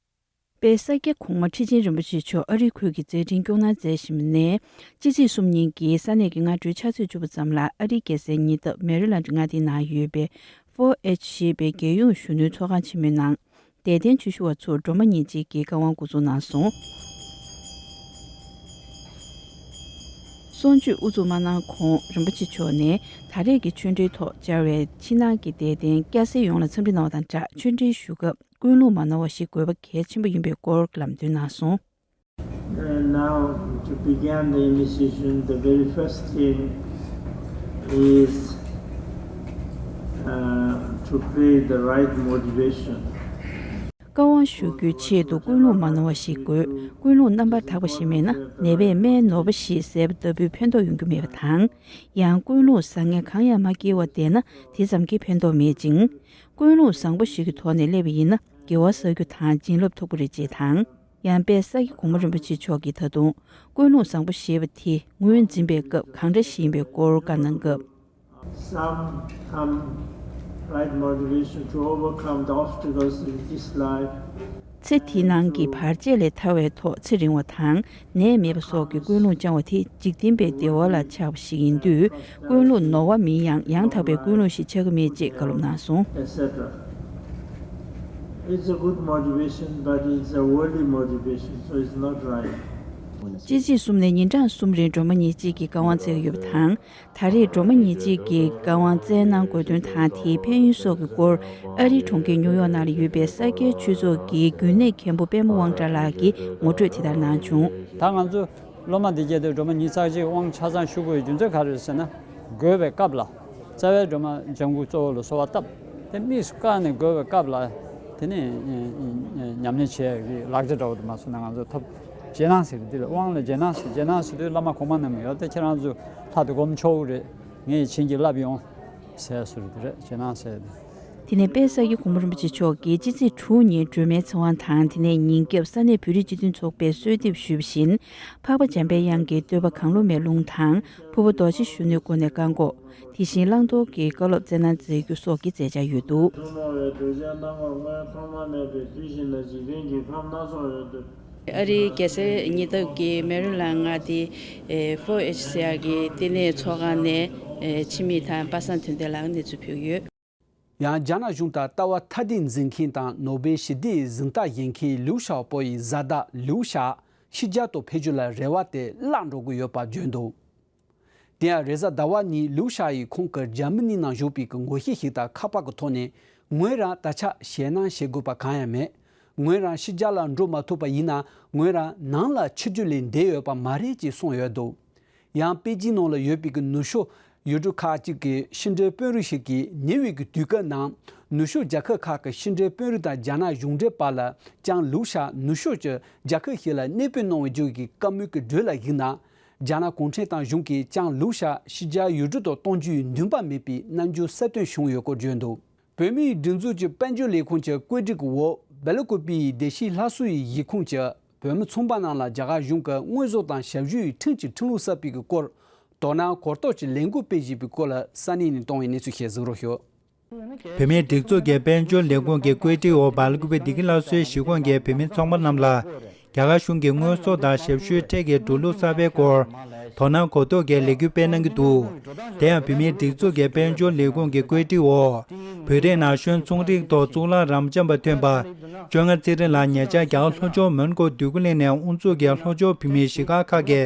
དཔལ་ས་སྐྱ་གོང་མ་ཁྲི་ཆེན་རིན་པོ་ཆེ་མཆོག་ཨ་རིའི་ཁུལ་གྱི་མཛད་འཕྲིན་སྐྱོང་གནང་མཛད་བཞིན་པ་ནས། སྤྱི་ཚེས་གསུམ་ཉིན་གྱི་ས་གནས་ཀྱི་སྔ་དྲོའི་ཕྱག་ཚོད་བཅུ་པ་ཙམ་ལ་ཨ་རིའི་རྒྱལ་སའི་ཉེ་འདབས་མེ་རི་ལན་ཌི་མངའ་སྡེའི་ནང་ཡོད་པའི་ཕོར་ཨེཆ་ཞེས་པའི་རྒྱལ་ཡོངས་གཞོན་ནུའི་ཚོགས་ཁང་ཆེན་མོའི་ནང་། དད་ལྡན་ཆོས་ཞུ་བ་ཚོར་སྒྲོལ་མ་ཉེར་གཅིག་གི་བཀའ་དབང་འགོ་འཛུགས་གནང་སོང་། གསུང་ཆོས་དབུ་འཛུགས་མ་གནང་གོང་རིན་པོ་ཆེ་མཆོག་ནས་ད་རེས་ཀྱི་ཆོས་འབྲེལ་ཐོག་བཅར་བའི་ཕྱི་ནང་གི་དད་ལྡན་སྐྱ་སེར་ཡོངས་ལ་འཚམས་འདྲི་གནང་བ་དང་སྦྲགས། ཆོས་འབྲེལ་ཞུ་སྐབས་ཀུན་སློང་མ་ནོར་བ་ཞིག་དགོས་པ་གལ་ཆེན་པོ་ཡིན་པའི་སྐོར་ལམ་སྟོན་གནང་སོང་། And now, to begin the initiation, the very first thing is, uh, to create the right motivation. བཀའ་དབང་ཞུ་རྒྱུའི་ཆེད་དུ་ཀུན་སློང་མ་ནོར་བ་ཞིག་དགོས། ཀུན་སློང་རྣམ་པར་དག་པ་ཞིག་མེད་ན། ནད་པས་སྨན་ནོར་བ་ཞིག་ཟས་པ་ལྟ་བུའི་ཕན་ཐོགས་ཡོང་རྒྱུ་མེད་པ་དང་། ཡང་ཀུན་སློང་བཟང་ངན་གང་ཡང་མ་སྐྱེས་པར་བསྡད་ན་དེ་ཙམ་གྱིས་ཕན་ཐོགས་མེད་ཅིང་། ཀུན་སློང་བཟང་པོ་ཞིག་གི་ཐོག་ནས་སླེབས་པ་ཡིན་ན་དགེ་བ་བསགས་རྒྱུ་དང་བྱིན་རླབས་ཐོབ་ཀྱི་རེད་ཅེས་དང་། ཡང་དཔལ་ས་སྐྱ་གོང་མ་རིན་པོ་ཆེ་མཆོག་གིས་ད་དུང་ཀུན་སློང་བཟང་པོ་ཞེས་པ་དེ་ངོས་འཛིན་པའི་སྐབས་གང་འདྲ་ཞིག་ཡིན་པའི་སྐོར་བཀའ་གནང་སྐབས། Some come right motivation to overcome the obstacles in this life. ཚེ་འདིའི་ནང་གི་བར་ཆད་ལས་ཐར་བའི་ཐོག་ཚེ་རིང་བ་དང་ནད་མེད་པ་སོགས་ཀྱི་ཀུན་སློང་བཅང་བ་དེ་འཇིག་རྟེན་པའི་བདེ་བ་ལ་ཆགས་པ་ཞིག་ཡིན་དུས། ཀུན་སློང་ནོར་བ་མིན་ཡང་ཡང་དག་པའི་ཀུན་སློང་ཞིག་ཆགས་ཀྱི་མེད་ཅེས་བཀའ་སློབ་གནང་སོང་། Et cetera. It's a good motivation, but it's a worldly motivation, so it's not right. སྤྱི་ཚེས་གསུམ་ནས་ཉིན་གྲངས་གསུམ་རིང་སྒྲོལ་མ་ཉེར་གཅིག་གི་བཀའ་དབང་སྩལ་གྱི་ཡོད་པ་དང་། ད་རེས་སྒྲོལ་མ་ཉེར་གཅིག་གི་བཀའ་དབང་སྩལ་གནང་དགོས་དོན་དང་དེའི་ཕན་ཡོན་སོགས་ཀྱི་སྐོར། ཨ་རིའི་གྲོང་ཁྱེར་ཉིའུ་ཡོག་ནང་ལ་ཡོད་པའི་ས་སྐྱའི་ཆོས་ཚོགས་ཀྱི་རྒྱུན་ལས་མཁན་པོ་པད་མ་དབང་གྲགས་ལགས་ཀྱིས་ངོ་སྤྲོད་དེ་ལྟར་གནང་བྱུང་། ད་ང་ཚོ་སློབ་མ་འདི་སྐྱེས་དུས་སྒྲོལ་མ་ཉིན་གཅིག་དབང་ཆ་ཚང་ཞུ་དགོས་པའི་རྒྱུ་མཚན་ག་རེ་རེད་ཟེར་ན། དགོས་པའི་སྐབས་ལ་རྩ་བའི་སྒྲོལ་མ་ལྗང་གུ་གཙོ་བོ་ལ་གསོལ་བ་བཏབ། དེ་དམིགས་སུ་བཀར་ནས་དགོས་པའི་སྐབས་ལ་དེ་ནས་ཉམས་ལེན་བྱེད་ཡག་གི་ལག་ཆ་འདྲ་བོ་དེ་མ་སོང་ན་ང་ཚོ་ཐོབ། རྗེས་གནང་ཟེར་གི་འདི་ལ་དབང་ལ་རྗེས་གནང་ཟེར། རྗེས་གནང་ཟེར་དུས་བླ་མ་གོང་མ་རྣམས་ཡོད་དེ་ཁྱེད་རང་ཚོ་ལྷ་དུ་སྒོམ་ཆོག་གི་རེད། ངས་བྱིན་གྱིས་བརླབས་ཡོང་ཟེར་ཟེར་དེ་རེད། རྗེས་གནང་ཟེར་དེ། དེ་ནས་དཔལ་ས་སྐྱ་གོང་མ་རིན་པོ་ཆེ་མཆོག་གིས་སྤྱི་ཚེས་དྲུག་ཉིན་སྒྲོལ་མའི་ཚེ་དབང་དང་དེ་ནས་ཉིན་རྒྱབ་ས་གནས་བོད་རིགས་སྤྱི་མཐུན་ཚོགས་པས་གསོལ་འདེབས་ཞུས་པ་བཞིན། འཕགས་པ་འཇམ་པའི་དབྱངས་ཀྱི་བསྟོད་པ་གང་བླུ་མེད་ལུང་དང་། ཕུར་པ་རྡོ་རྗེ་གཞོན་ནུའི་སྒོ་ནས་བཀའ་འགོག་དེ་བཞིན་བླང་དོར་གྱི་བཀའ་སློབ་སྩལ་གནང་མཛད་རྒྱུ་སོགས་ཀྱི་མཛད་འཆར་ཡོད་འདུག་ཨ་རིའི་རྒྱལ་སའི་ཉེ་འདབས་ཀྱི་མེ་རི་ལན་མངའ་སྡེའི་ཕོར་ཨེཆ་ཟེར་ཡག་གི་ལྟེ་གནས་ཚོགས་ཁང་ནས་ཨེ་འཆི་མེད་དང་པ་སངས་དོན་ལྡན་ལགས་གནས་ཚུལ་ཕུལ་ཡོད། ཡང་རྒྱ་ནག་གཞུང་དང་ལྟ་བ་ཐ་དད་འཛིན་མཁན་དང་ནོ་སྦེལ་ཞི་བདེའི་གཟེངས་རྟགས་བཞེས་མཁན་ལིའུ་ཞའོ་པོ་ཡི་བཟའ་ཟླ་ལིའུ་ཞའོ་ཕྱི་རྒྱལ་དུ་ཕེབས་རྒྱུ་ལ་རེ་བ་དེ་བརླག་འགྲོ་གི་ཡོད་པ་བརྗོད་འདུག་དེ་ཡང་རེས་གཟའ་ཟླ་བ་ཉིན་ལིའུ་ཞའོ་ཡིས་ཁོང་གི་འཇར་མ་ནི་ནང་བཞུགས་པའི་གི་ངོ་ཤེས་ཤིག་དང་ཁ་པར་གྱི་ཐོག་ནས། ངོས་རང་ད་ཆ་ཞེད་སྣང་བྱེད་དགོས་པ་གང་ཡང་མེད། ངོས་རང་ཕྱི་རྒྱལ་ལ་འགྲོ་མ་ཐུབ་པ་ཡིན་ན་ངོས་རང་ནང་ལ་འཆི་རྒྱུ་ལས་འདས་ཡོད་པ་མ་རེད་ཅེས་གསུངས་ཡོད་འདུག་ཡང་པེ་ཅིན་ནང་ལ་ཡོད་པའི་གི་ནུབ་ཕྱོགས་ཡུལ་གྲུ་ཁག་ཅིག་གི་ཕྱི་འབྲེལ་དཔོན་རིགས་ཤིག་གིས་ཉེ་བའི་གི་དུས་སྐབས་ནང་ནུབ་ཕྱོགས་རྒྱལ་ཁབ་ཁག་གི་ཕྱི་འབྲེལ་དཔོན་རིགས་དང་རྒྱ་ནག་གཞུང་འབྲེལ་བར་ལ་ལྕམ་ལིའུ་ཞའོ་ནུབ་ཕྱོགས་ཀྱི་རྒྱལ་ཁབ་ཞིག་ལ་གནས་སྤོས་གནང་བའི་རྒྱུ་གི་བཀའ་མོལ་གྱི་འགྲོས་ལ་གཞིགས་ན། རྒྱ་ནག་གུང་ཁྲན་ཏང་གཞུང་གིས་ལྕམ་ལིའུ་ཞའོ་ཕྱི་རྒྱལ་ཡུལ་གྲུ་དུ་གཏོང་རྒྱུའི་འདུན་པ་མེད་པའི་རྣམ་འགྱུར་གསལ་སྟོན་བྱུང་ཡོད་སྐོར་བརྗོད་འདུག་བོད་མིའི་སྒྲིག་འཛུགས་ཀྱི་དཔལ་འབྱོར་ལས་ཁུངས་ཀྱི་བཀོད་སྒྲིག་འོག་སྦེལ་ཀོབ་པི་ཡི་བདེ་སྐྱིད་ལྷ་གསོལ་ཡི་གཞིས་ཁོངས་ཀྱི་བོད་མི་ཚོང་པ་རྣམས་ལ་རྒྱ་གར་གཞུང་གི་དངོས་ཟོག་དང་ཞབས་ཞུའི་ཁྲིམས་ཀྱི་ཁྲིམས་ལུགས་གསར་སྤེལ་གྱི་སྐོར་དོ་སྣང་གོ་རྟོགས་ཀྱི་ལས་འགུལ་སྤེལ་བཞིན་པའི་སྐོར་ལ་ས་གནས་ནས་གཏོང་བའི་གནས་ཚུལ་ཞིག་གཟིགས་རོགས་ཞུ། བོད་མིའི་སྒྲིག་འཛུགས་ཀྱི་དཔལ་འབྱོར་ལས་ཁུངས་ཀྱི་བཀོད་སྒྲིག་འོག་སྦེལ་ཀོབ་པི་བདེ་སྐྱིད་ལྷ་གསོལ་གཞིས་ཁོངས་ཀྱི་བོད་མི་ཚོང་པ་རྣམས་ལ་རྒྱ་གར་གཞུང་གི་དངོས་ཟོག་དང་ཞབས་ཞུའི་ཁྲལ་གྱི་འགྲོ་ལུགས་གསར་པའི་སྐོར་དོ་སྣང་གོ་རྟོགས་ཀྱི་ལས་འགུལ་སྤེལ་གནང་གི་འདུག་དེ་ཡང་བོད་མིའི་སྒྲིག་འཛུགས་ཀྱི་དཔལ་འབྱོར་ལས་ཁུངས་ཀྱི་བཀོད་སྒྲིག་འོག་བོད་རིགས་ན་གཞོན་ཚོང་རིགས་ཐོག་གཙུག་ལག་རབ་འབྱམས་པ་ཐོན་པ་བཅོ་ལྔ་ཚེ་རིང་ལགས་ཉེ་ཆར་རྒྱ་གར་ལྷོ་ཕྱོགས་མོན་གྷོ་འདོད་རྒུ་གླིང་ནས་དབུ་འཛུགས་ཀྱིས་ལྷོ་ཕྱོགས་བོད་མིའི་གཞིས་སྒར་ཁག་གི་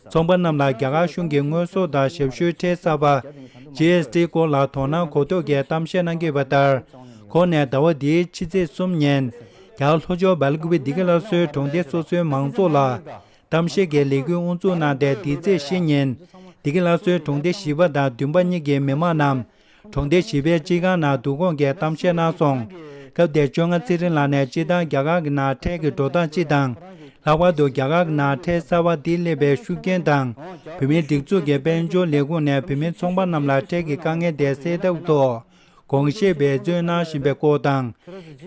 ཚོང་པ་རྣམས་ལ་རྒྱ་གར་གཞུང་གི་དངོས་ཟོག་དང་ཞབས་ཞུའི་ཁྲལ་གསར་པ་ཇི་ཨེས་ཊི་སྐོར་ལ་དོ་སྣང་གོ་རྟོགས་ཀྱི་གཏམ་བཤད་གནང་གི་ཡོད་པ་ལྟར། ཁོང་ནས་ཟླ་བ་འདིའི་ཕྱི་ཚེས་གསུམ་ཉིན་རྒྱ་གར་ལྷོ་ཕྱོགས་སྦེལ་ཀོབ་པི་བདེ་སྐྱིད་ལྷ་གསོལ་གྲོང་སྡེ་སོ་སོའི་མང་ཚོགས་ལ་གཏམ་བཤད་ཀྱི་ལས་འགུལ་དབུ་འཛུགས་གནང་སྟེ། འདིའི་ཚེས་བཞི་ཉིན་བདེ་སྐྱིད་ལྷ་གསོལ་གྲོང་སྡེ་བཞི་པ་དང་བདུན་པ་གཉིས་ཀྱི་མི་མང་རྣམས་གྲོང་སྡེ་བཞི་པའི་སྤྱི་ཁང་ནང་བསྡུ་སྐོང་གིས་གཏམ་བཤད་གནང་སོང་། སྐབས་དེར་བཅོ་ལྔ་ཚེ་རིང་ལགས་ནས་སྤྱིར་བཏང་རྒྱ་གར་གྱི་ནང་ཁྲལ་གྱི་འགྲོ་སྟངས་སྤྱི་དང་། ལྷག་པར་དུ་རྒྱ་གར་གྱི་ནང་ཁྲལ་གསར་པ་འདི་སླེབས་པའི་ཤུགས་རྐྱེན་དང་། བོད་མིའི་སྒྲིག་འཛུགས་ཀྱི་དཔལ་འབྱོར་ལས་ཁུངས་ནས་བོད་མི་ཚོང་པ་རྣམས་ལ་ཁྲལ་གྱི་དཀའ་ངལ་དེ་སེལ་ཐབས་ཐོག་ དགོངས་བཞེས་འབད་བརྩོན་གནང་བཞིན་པའི་སྐོར་དང་།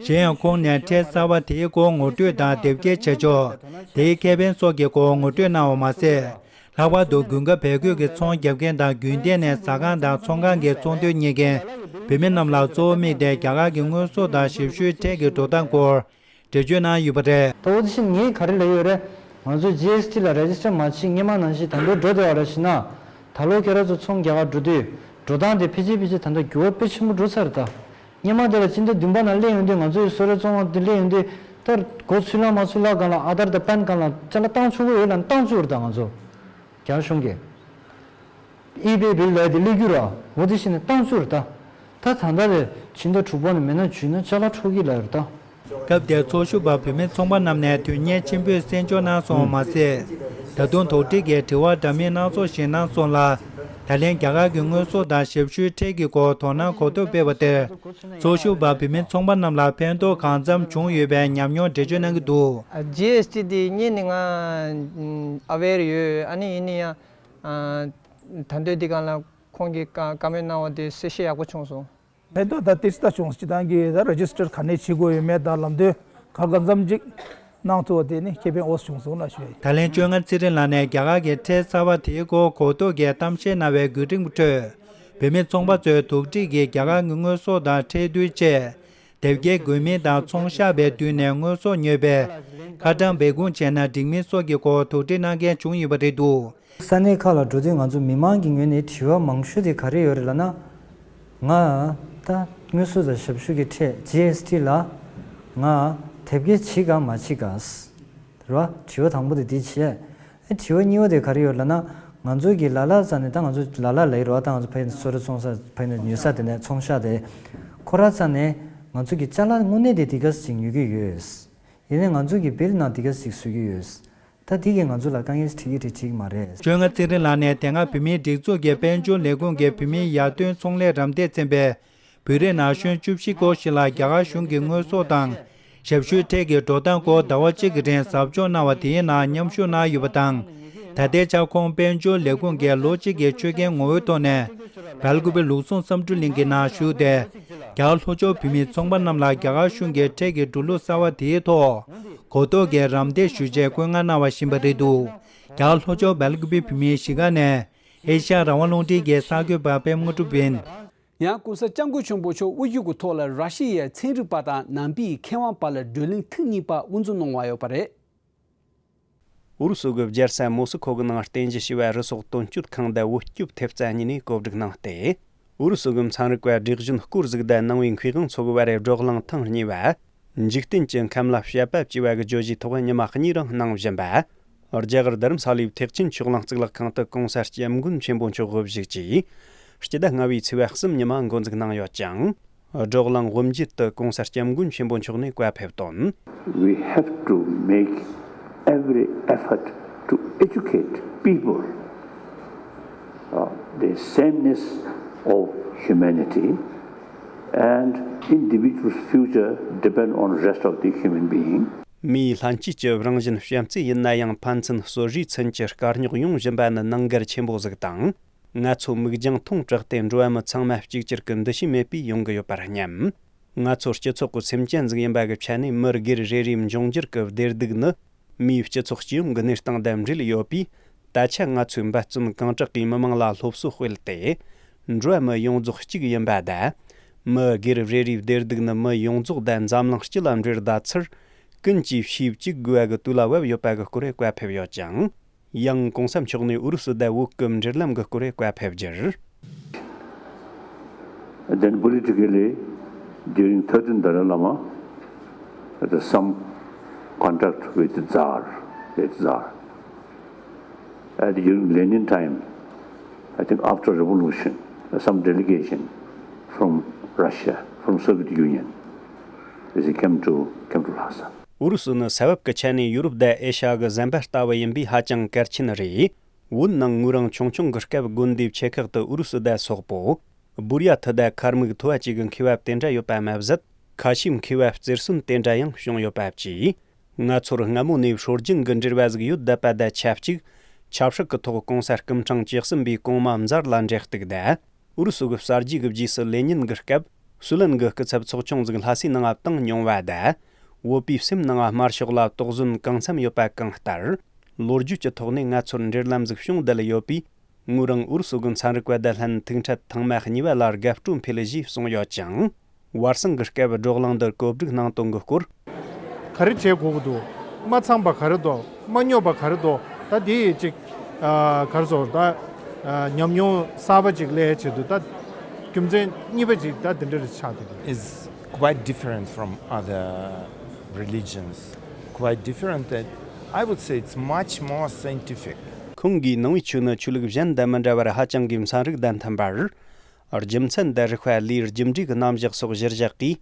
གཞན་ཡང་ཁོང་ནས་ཁྲལ་གསར་བ་དེའི་སྐོར་ངོ་སྤྲོད་དང་དེབ་སྐྱེལ་བྱ་ཕྱོགས། དེའི་ཁེ་ཕན་སོགས་ཀྱི་སྐོར་ངོ་སྤྲོད་གནང་བ་མ་ཟད། ལྷག་པར་དུ་དགུན་ཁ་བལ་གོས་ཀྱི་ཚོང་རྒྱབ་མཁན་དང་རྒྱུན་གཏན་ནས་ཟ་ཁང་དང་ཚོང་ཁང་གི་ཚོང་དོན་གཉེར་མཁན་བུད་མེད་རྣམས་ལ་གཙོ་བོ་དམིགས་ཏེ་རྒྱ་གར་གྱི་དངོས་ཟོག་དང་ཞབས་ཞུའི་ཁྲལ་གྱི་འགྲོ་སྟངས་སྐོར་འགྲེལ་བརྗོད་གནང་ཡོད་པ་རེད། ད་འོ་དེ་བཞིན་ངས་ག་རེ་ལབ་ཡོད་རེད། ང་ཚོ་ཇི་ཨེས་ཊི་ལ་རེ་ཇི་སི་ཊར་མ་བྱེད་སྔོན་མ་ནང་བཞིན་ད་དུང་འགྲོ་བསྡད་པ་རེད་ཞེ་ན། ད་ལོ་ཁྱེད་རང་ཚོ་ཚོང་རྒྱག་ག་འགྲོ་དུས་འགྲོ་སྟངས་དེ་ཕལ་ཆེར་ཕལ་ཆེར་ད་ལྟ་འགྱུར་བ་དཔེ་ཆེན་པོ་འགྲོ་ཚར་རེད་ད། སྔོན་མ་དེ་ལ་སྤྱི་ཟླ་བདུན་པ་ནང་སླེབས་ཡོང་དུས་ང་ཚོ་ཡི་སོ་རའི་ཚོང་བ་དེ་སླེབས་ཡོང་དུས་ད་སྒོ་ཚུད་ལ་མ་ཚུད་ལ་སྒང་ལ་ཨ་དར་དང་པན་སྒང་ལ་ཅ་ལག་བཏང་ཆོག་གི་ཡོད་ལབ་ནས་བཏང་བཅུག་རེད་ད་ང་ཚོ། རྒྱ་གཞུང་གིས། ཨི་པེ་བིལ་ལབ་དེ་སླེབས་རྒྱུ་ར། འོ་དེ་བཞིན་ནས་བཏང་བཅུག་རེད་ད། ད་ད་ལྟ་རེད་ཕྱི་ཟླ་དྲུག་པ་ནས་མེད་ན་བཅུ་ན་ཅ་ལག་འཕྲོག་གི་ལབ་རེད་ད། སྐབས་དེར་ཚོགས་ཞུགས་པ་བུད་མེད་ཚོང་པ་རྣམས་ནས་དོན་གཉེར་ཆེན་པོས་གསན་འཇོག་གནང་སོང་བ་མ་ཟད། ད་དུང་དོགས་འདྲི་གི་དྲི་བ་འདྲ་མིན་སྣ་ཚོགས་ཤིག་གནང་སོང་ལ། ད་ལན་རྒྱ་གར་གྱི་དངོས་ཟོག་དང་ཞབས་ཞུའི་ཁྲལ་གྱི་སྐོར་དོ་སྣང་གོ་རྟོགས་སྤེལ་བ་དེར། ཚོགས་ཞུགས་པ་བུད་མེད་ཚོང་པ་རྣམས་ལ་ཕན་ཐོགས་གང་འཚམ་བྱུང་ཡོད་པའི་ཉམས་མྱོང་འགྲེལ་བརྗོད་གནང་གི་འདུག་ཇི་ཨེས་ཊི་དེ་སྔོན་ནས་ང་ཨ་ཝེར་ཡོད། ཨ་ནི་ཡིན་ན་ཡང་ད་ལྟའི་འདི་སྒང་ལ་ཁོང་གིས་བཀའ་མོལ་གནང་བ་དེ་གསལ་བཤད་ཡག་པོ་བྱུང་སོང་། ཕན་ཐོགས་ད་ཏིས་ད་བྱུང་། སྤྱི་བཏང་གི་ད་རེ་ཇི་སི་ཊར་ག་ནས་བྱེད་དགོས་ཡོད་མེད་དང་ལམ་སྟོན་ག་ག་འཚམ་ཅིག་གནང་ཐུབ་པ་དེ་ནི་ཁེ་ཕན་འོས་བྱུང་སོང་ལ་ཞུ་ཡ་ཡིན། ད་ལན་བཅོ་ལྔ་ཚེ་རིང་ལགས་ནས་རྒྱ་གར་གྱི་ཁྲལ་གསར་བ་དེའི་སྐོར་གོ་རྟོགས་ཀྱི་གཏམ་བཤད་གནང་བའི་བརྒྱུད་རིམ་ཁྲོད། བུད་མེད་ཚོང་པ་ཚོས་དོགས་འདྲི་གིས་རྒྱ་གར་གྱི་དངོས་ཟོག་དང་ཁྲལ་བསྡུར་ཆེད། དེབ་སྐྱེལ་དགོས་མིན་དང་ཚོང་བཤགས་པའི་དུས་ནས་དངོས་ཟོག་ཉོས་པས་ཁ་གྲངས་སྦས་སྐུང་བྱས་ན་འགྲིག་མིན་སོགས་ཀྱི་སྐོར་དོགས་འདྲི་གནང་མཁན་བྱུང་ཡོད་པ་རེད་འདུག་ས་གནས་ཁག་ལ་འགྲོ་དུས་ང་ཚོ་མི་མང་གི་ངོས་ནས་དྲི་བ་མང་ཤོས་དེ་ག་རེ་ཡོད་རེད་ལབ་ན། ང་ད་དངོས་ཟོག་དང་ཞབས་ཞུ་གི་ཁྲལ་ཇི་ཨེས་ཊི་ལ་ང་དེབ་སྐྱེལ་བྱེད་ག་མ་བྱེད་ག་རེད་བ། དྲི་བ་དང་པོ་དེ་འདི་བྱས། ཨེ་དྲི་བ་གཉིས་པ་དེ་ག་རེ་ཡོད་ལབ་ན། ང་ཚོ་གི་ལ་ལ་ས་ནས་ད་ང་ཚོ་ལ་ལ་ལ་ཡི་རེད་བ། ད་ང་ཚོ་ཕ་ཡུལ་སོ་ར་ཚོང་ས་ཕ་ཡུལ་ནས་ཉོ་ས་དེ་ནས་ཚོང་ཤག་དེ་ཁོ་ར་ས་ནས་ང་ཚོ་གི་ཅ་ལག་དངོས་གནས་དེ་འདི་ག་ཅིག་ཉོ་གི་ཡོད། ཡིན་ནའི་ང་ཚོ་གི་བིལ་ནང་འདི་ག་ཅིག་བཟོ་གི་ཡོད། ད་དེ་གིས་ང་ཚོ་ལ་དཀའ་ངལ་འཕྲད་ཀྱི་རེད་འཕྲད་ཀྱི་མ་རེད། བཅོ་ལྔ་ཚེ་རིང་ལགས་ནས་དེ་སྔ་བོད་མིའི་སྒྲིག་འཛུགས་ཀྱི་དཔལ་འབྱོར་ལས་ཁུངས་ཀྱི་བོད་མིའི་ཡར་ཐོན་ཚོང་ལས་རམ་འདེགས་ཚན་པས་བོད་རིགས་ན་གཞོན་བཅུ་བཞི་སྐོར་ཞིག་ལ་རྒྱ་གར་གཞུང་གི་དངོས་ཟོག་དང་ཞབས་ཞུའི་ཁྲལ་གྱི་འགྲོ་སྟངས་སྐོར་ཟླ་བ་གཅིག་གི་རིང་ཟབ་སྦྱོང་གནང་བ་དེའི་ནང་མཉམ་ཞུགས་གནང་ཡོད་པ་དང་། ད་ལྟའི་ཆར་ཁོང་དཔལ་འབྱོར་ལས་ཁུངས་ཀྱི་ལོ་གཅིག་གི་ཆོད་གན་ངོ་བོའི་ཐོག་ནས་སྦེལ་ཀུ་པེ་ལུགས་ཟུང་བསམ་འགྲུབ་གླིང་གི་ནང་བཞུགས་ཏེ། རྒྱ་གར་ལྷོ་ཕྱོགས་བོད་མི་ཚོང་པ་རྣམས་ལ་རྒྱ་གར་གཞུང་གི་ཁྲལ་གྱི་འགྲོ་ལུགས་གསར་བ་དེའི་ཐོག་གོ་རྟོགས་ཀྱི་རམ་འདེགས་ཞུ་ཆེད་བཀོད་མངགས་གནང་བ་ཞིག་ཡིན་པ་རེད་འདུག་རྒྱ་གར་ལྷོ་ཕྱོགས་སྦེལ་ཀུ་པེ་བོད་མིའི་གཞིས་ཀ་ནས་ཨེ་ཤ་ཡ་རང་དབང་རླུང་འཕྲིན་གྱི་གསར་འགོད་པ་པད་མ་དངོས་གྲུབ་ཡིན། ཡང་༸གོང་ས་༸སྐྱབས་མགོན་ཆེན་པོ་མཆོག་དབུ་བཞུགས་ཀྱི་ཐོག་ལ་ར་ཤི་ཡའི་ཚན་རིག་པ་དང་ནང་པའི་མཁས་དབང་བར་ལ་བགྲོ་གླེང་ཐེངས་གཉིས་པ་དབུ་འཛུགས་གནང་བ་ཡོད་པ་རེད། ཨུ་རུ་སུ་གི་རྒྱལ་ས་མོ་སི་ཁོ་གི་ནང་རྟེན་གཞི་བྱས་པའི་རུ་སོགས་དོན་གཅོད་ཁང་དུ་བོད་སྐྱོབ་ཐེབས་རྩ་གཉིས་ནས་གོ་སྒྲིག་གནང་སྟེ། ཨུ་རུ་སུ་གི་ཚན་རིག་པ་སྒྲིག་གཞིན་སྐོར་གཟིགས་དང་ནང་པའི་མཁས་དབང་ཚོ་གི་བར་བགྲོ་གླེང་ཐེངས་གཉིས་པ། འཇིག་རྟེན་གྱི་ཁམས་ལ་བྱ་བ་བྱས་པ་གི་བརྗོད་གཞིའི་ཐོག་ཉི་མ་གཉིས་རིང་གནང་བཞིན་པ། རྒྱ་གར་རྡ་རམ་ས་ལའི་ཐེག་ཆེན་ཆོས་གླིང་གཙུག་ལག་ཁང་དུ་༸གོང་ས་༸སྐྱབས་མགོན་ཆེན་པོ་མཆོག་དབུ་བཞུགས་ཀྱིས་སྤྱི་ཟླ་ལྔ་པའི་ཚེས་པ་གསུམ་ཉི་མ་འགོ་འཛུགས་གནང་ཡོད་ཅིང་། བགྲོ་གླེང་དབུ་འབྱེད་དུ་༸གོང་ས་༸སྐྱབས་མགོན་ཆེན་པོ་མཆོག་ནས་བཀའ་ཕེབས་དོན། We have to make every effort to educate people, uh, the sameness of humanity and individual's future depend on rest of the human being. མིའི་ལྷན་སྐྱེས་ཀྱི་རང་བཞིན་བྱམས་བརྩེ་ཡིན་ན་ཡང་ཕན་ཚུན་རྩོད་རེས་མཚོན་གྱི་དཀའ་རྙོག་ཡོང་བཞིན་པ་ནི་ནང་འགལ་ཆེན་པོ་ཟིག་དང་། ང་ཚོ་མིག་རྒྱང་ཐུང་དྲགས་ཏེ་འགྲོ་བ་མི་ཚང་མ་གཅིག་གྱུར་གྱི་འདུ་ཤེས་མེད་པས་ཡོང་གི་ཡོད་པར་སྙམ། ང་ཚོ་སྤྱི་ཚོགས་ཀྱི་སེམས་ཅན་ཟིག་ཡིན་པ་གི་ཆ་ནས་མི་སྒེར་རེ་རེའི་འབྱུང་འགྱུར་གྱི་བདེ་སྡུག་ནི་མིའི་སྤྱི་ཚོགས་སྤྱི་ཡོངས་ཀྱི་གནས་སྟངས་དང་འབྲེལ་ཡོད་པས། ད་ཆ་ང་ཚོས་འབད་བརྩོན་གང་དྲག་གིས་མི་མང་ལ་སློབ་གསོ་སྤེལ་ཏེ། འགྲོ་བ་མི་ཡོངས་རྫོགས་གཅིག་ཡིན་པ་དང་། མི་སྒེར་རེ་རེའི་བདེ་སྡུག་ནི་མི་ཡོངས་རྫོགས་དང་འཛམ་གླིང་སྤྱི་ལ་འབྲེལ་བསྡད་ཚུལ་ཀུན་གྱིས་ཤེས་བཅུག་དགོས་པ་གི་དུས་ལ་བབ་ཡོད་པ་གི་སྐོར་བཀའ་ཕེབས་ཡོད་ཅིང་། ཡང་༸གོང་ས་མཆོག་ནས་ཨུ་རུ་སུ་དང་བོད་ཀྱི་འབྲེལ་ལམ་གྱི་སྐོར་བཀའ་ཕེབས་རྒྱུར། Then politically, during thirteenth Dalai Lama, there was some contact with Tsar, the Tsar. And during Lenin time, I think after revolution, some delegation from Russia, from Soviet Union, they came to, came to Lhasa. ཨུ་རུ་སུ་ནི་ས་བབ་ཀྱི་ཆ་ནས་ཡུ་རོབ་དང་ཨེ་ཤ་ཡ་གི་ཟམ་པ་ལྟ་བུ་ཡིན་པས་ཧ་ཅང་གལ་ཆེན་རེད། བོད་ནང་ངོས་རང་ཆུང་ཆུང་གི་སྐབས་དགོན་སྡེའི་ཆེ་ཁག་ཏུ་ཨུ་རུ་སུ་དང་སོག་པོ། སྦུར་ཡ་ཐི་དང་མཁར་མིག་ཐོ་བ་བཅས་ཀྱི་མཁས་པ་དེ་འདྲ་ཡོད་པ་མ་ཟད། ཁ་ཤས་མཁས་པ་རྩེར་སོན་དེ་འདྲ་ཡང་བྱུང་ཡོད་པ་བཅས། ང་ཚོར་སྔ་མོ་ནས་སྲོལ་རྒྱུན་གྱི་འབྲེལ་བ་ཟིག་ཡོད་བསྡད་པ་དང་ཆབས་ཅིག་ཆབ་སྲིད་ཀྱི་ཐོག་༸གོང་ས་སྐུ་ཕྲེང་བཅུ་གསུམ་པའི་གོང་མ་མཛད་ལ་འབྲེལ་གཏུག་དང་། ཨུ་རུ་སུ་གི་གསར་བརྗེ་གི་རྗེས་སུ་ལེ་ཉིན་གྱི་སྐབས་ སུའུ་ལན་གྱི་སྐུ་ཚབ་ཚོགས་ཆུང་ཟིག་ལྷ་སའི་ནང་ང་བཏང་མྱོང་བ་དང་། བོད་པའི་སེམས་ནང་དམར་ཤོག་ལ་དོགས་ཟོན་གང་འཚམ་ཡོད་པ་གང་ལྟར། ལོ་རྒྱུས་ཀྱི་ཐོག་ནས་ང་ཚོར་འབྲེལ་ལམ་ཟིག་བྱུང་བསྡད་ཡོད་པས། ངོས་རང་ཨུ་རུ་སུ་གི་ཚན་རིག་པ་དང་ལྷན་ཐུག་འཕྲད་ཐེངས་མ་གཉིས་པ་ལ་དགའ་སྤྲོ་འཕེལ་ཞེས་གསུངས་ཡོད་ཅིང་། བར་གསེང་གི་སྐབས་བགྲོ་གླེང་འདིར་གོ་སྒྲིག་གནང་དོན་གྱི་སྐོར། ག་རེ་བྱེད་དགོས་ཀྱི་འདུག་མ་ཚང་པ་ག་རེ་འདུག་མ་སྙོབ་པ་ག་རེ་འདུག་ད་དེ་ཡི་ཅིག་ཨ་ག་རེ་ཟེར། ད་ཨ་ཉམས་མྱོང་གསར་པ་ཅིག་སླེབས་ཆེད་དུ་ད་རྒྱུ་མཚན་གཉིས་པ་ཅིག་ད་དེ་འདྲ་རེ་ཆགས་བསྡད་ཀྱི་འདུག Is quite different from other religions. Quite different, and I would say it's much more scientific. ཁོང་གིས་ནང་པའི་ཆོས་ནི་ཆོས་ལུགས་གཞན་དང་མི་འདྲ་བར་ཧ་ཅང་གི་ཚན་རིག་དང་མཐུན་པར། རྒྱུ་མཚན་དང་རིགས་པ་ལས་རྒྱུ་འབྲས་ཀྱི་རྣམ་གཞག་སོགས་གཞིར་བཞག་གིས།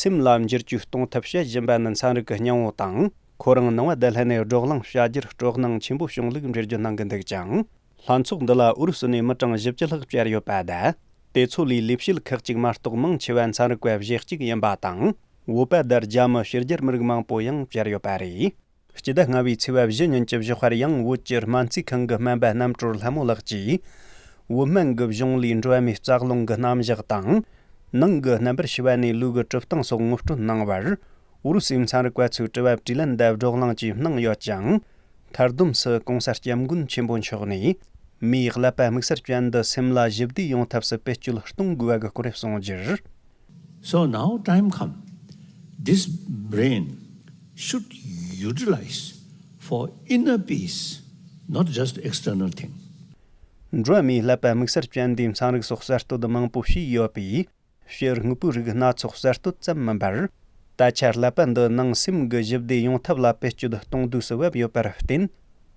སེམས་ལ་འགྱུར་བཅོས་གཏོང་ཐབས་བྱེད་བཞིན་པ་ནི་ཚན་རིག་གི་སྙིང་བོ་དང་། ཁོ་རང་ནང་པ་དང་ལྷན་ནས་བགྲོ་གླེང་བྱ་རྒྱུར་སྤྲོ་སྣང་ཆེན་པོ་བྱུང་ལུགས་འགྲེལ་བརྗོད་གནང་གི་འདུག་ཅིང་། ལྷན་ཚོགས་འདི་ལ་ཨུ་རུ་སུ་ནས་མི་གྲངས་བཞི་བཅུ་ལྷག་བཅར་ཡོད་པ་དང་། དེ་ཚོ་ལས་ལས་བྱེད་ཁག་ཅིག་མ་གཏོགས་མང་ཆེ་བ་ཚན་རིག་པ་གཞས་གཅིག་ཡིན་པ་དང་། བོད་པ་དང་རྒྱ་མི་ཕྱི་རྒྱལ་མི་རིགས་མང་པོ་ཡང་བཅར་ཡོད་པ་རེད། སྤྱི་ཟླ་ལྔ་པའི་ཚེས་པ་བཞི་ཉིན་གྱི་ཞོགས་པར་ཡང་བོད་ཀྱི་སྨན་རྩིས་ཁང་གི་སྨན་པ་རྣམ་གྲོལ་ལྷ་མོ་ལགས་ཀྱིས། བོད་སྨན་གྱི་གཞུང་ལས་འགྲོ་བ་མིའི་རྩ་རླུང་གི་རྣམ་གཞག་དང་། ནང་གི་རྣམ་པར་ཤེས་པ་ནས་ལུས་ཀྱི་གྲུབ་སྟངས་སོགས་ངོ་སྤྲོད་གནང་བར། ཨུ་རུ་སུའི་ཚན་རིག་པ་ཚོས་དྲི་བ་དྲིས་ལན་དང་བགྲོ་གླེང་བཅས་གནང་ཡོད་ཅིང་། མཐར་བསྡོམས་སུ་༸གོང་ས་༸སྐྱབས་མགོན་ཆེན་པོ་མཆོག་ནས། མིའི་ཀླད་པ་དམིགས་བསལ་ཅན་འདི་སེམས་ལ་ཞི་བདེ་ཡོང་ཐབས་སུ་བེད་སྤྱོད་གཏོང་དགོས་པ་གི་སྐོར་གསུངས་རྒྱུར། So now time come. This brain should utilize for inner peace, not just external thing. འགྲོ་བ་མིའི་ཀླད་པ་དམིགས་བསལ་ཅན་འདིའི་ཚན་རིག་སོགས་གསར་གཏོད་མང་པོ་བྱས་ཡོད་པས། ཕྱིར་དངོས་པོའི་རིགས་སྣ་ཚོགས་གསར་གཏོད་ཙམ་མིན་པར། ད་ཆ་ཀླད་པ་འདི་ནང་སེམས་ཀྱི་ཞི་བདེ་ཡོང་ཐབས་ལ་བེད་སྤྱོད་གཏོང་དུས་སུ་བབ་ཡོད་པར་བརྟེན།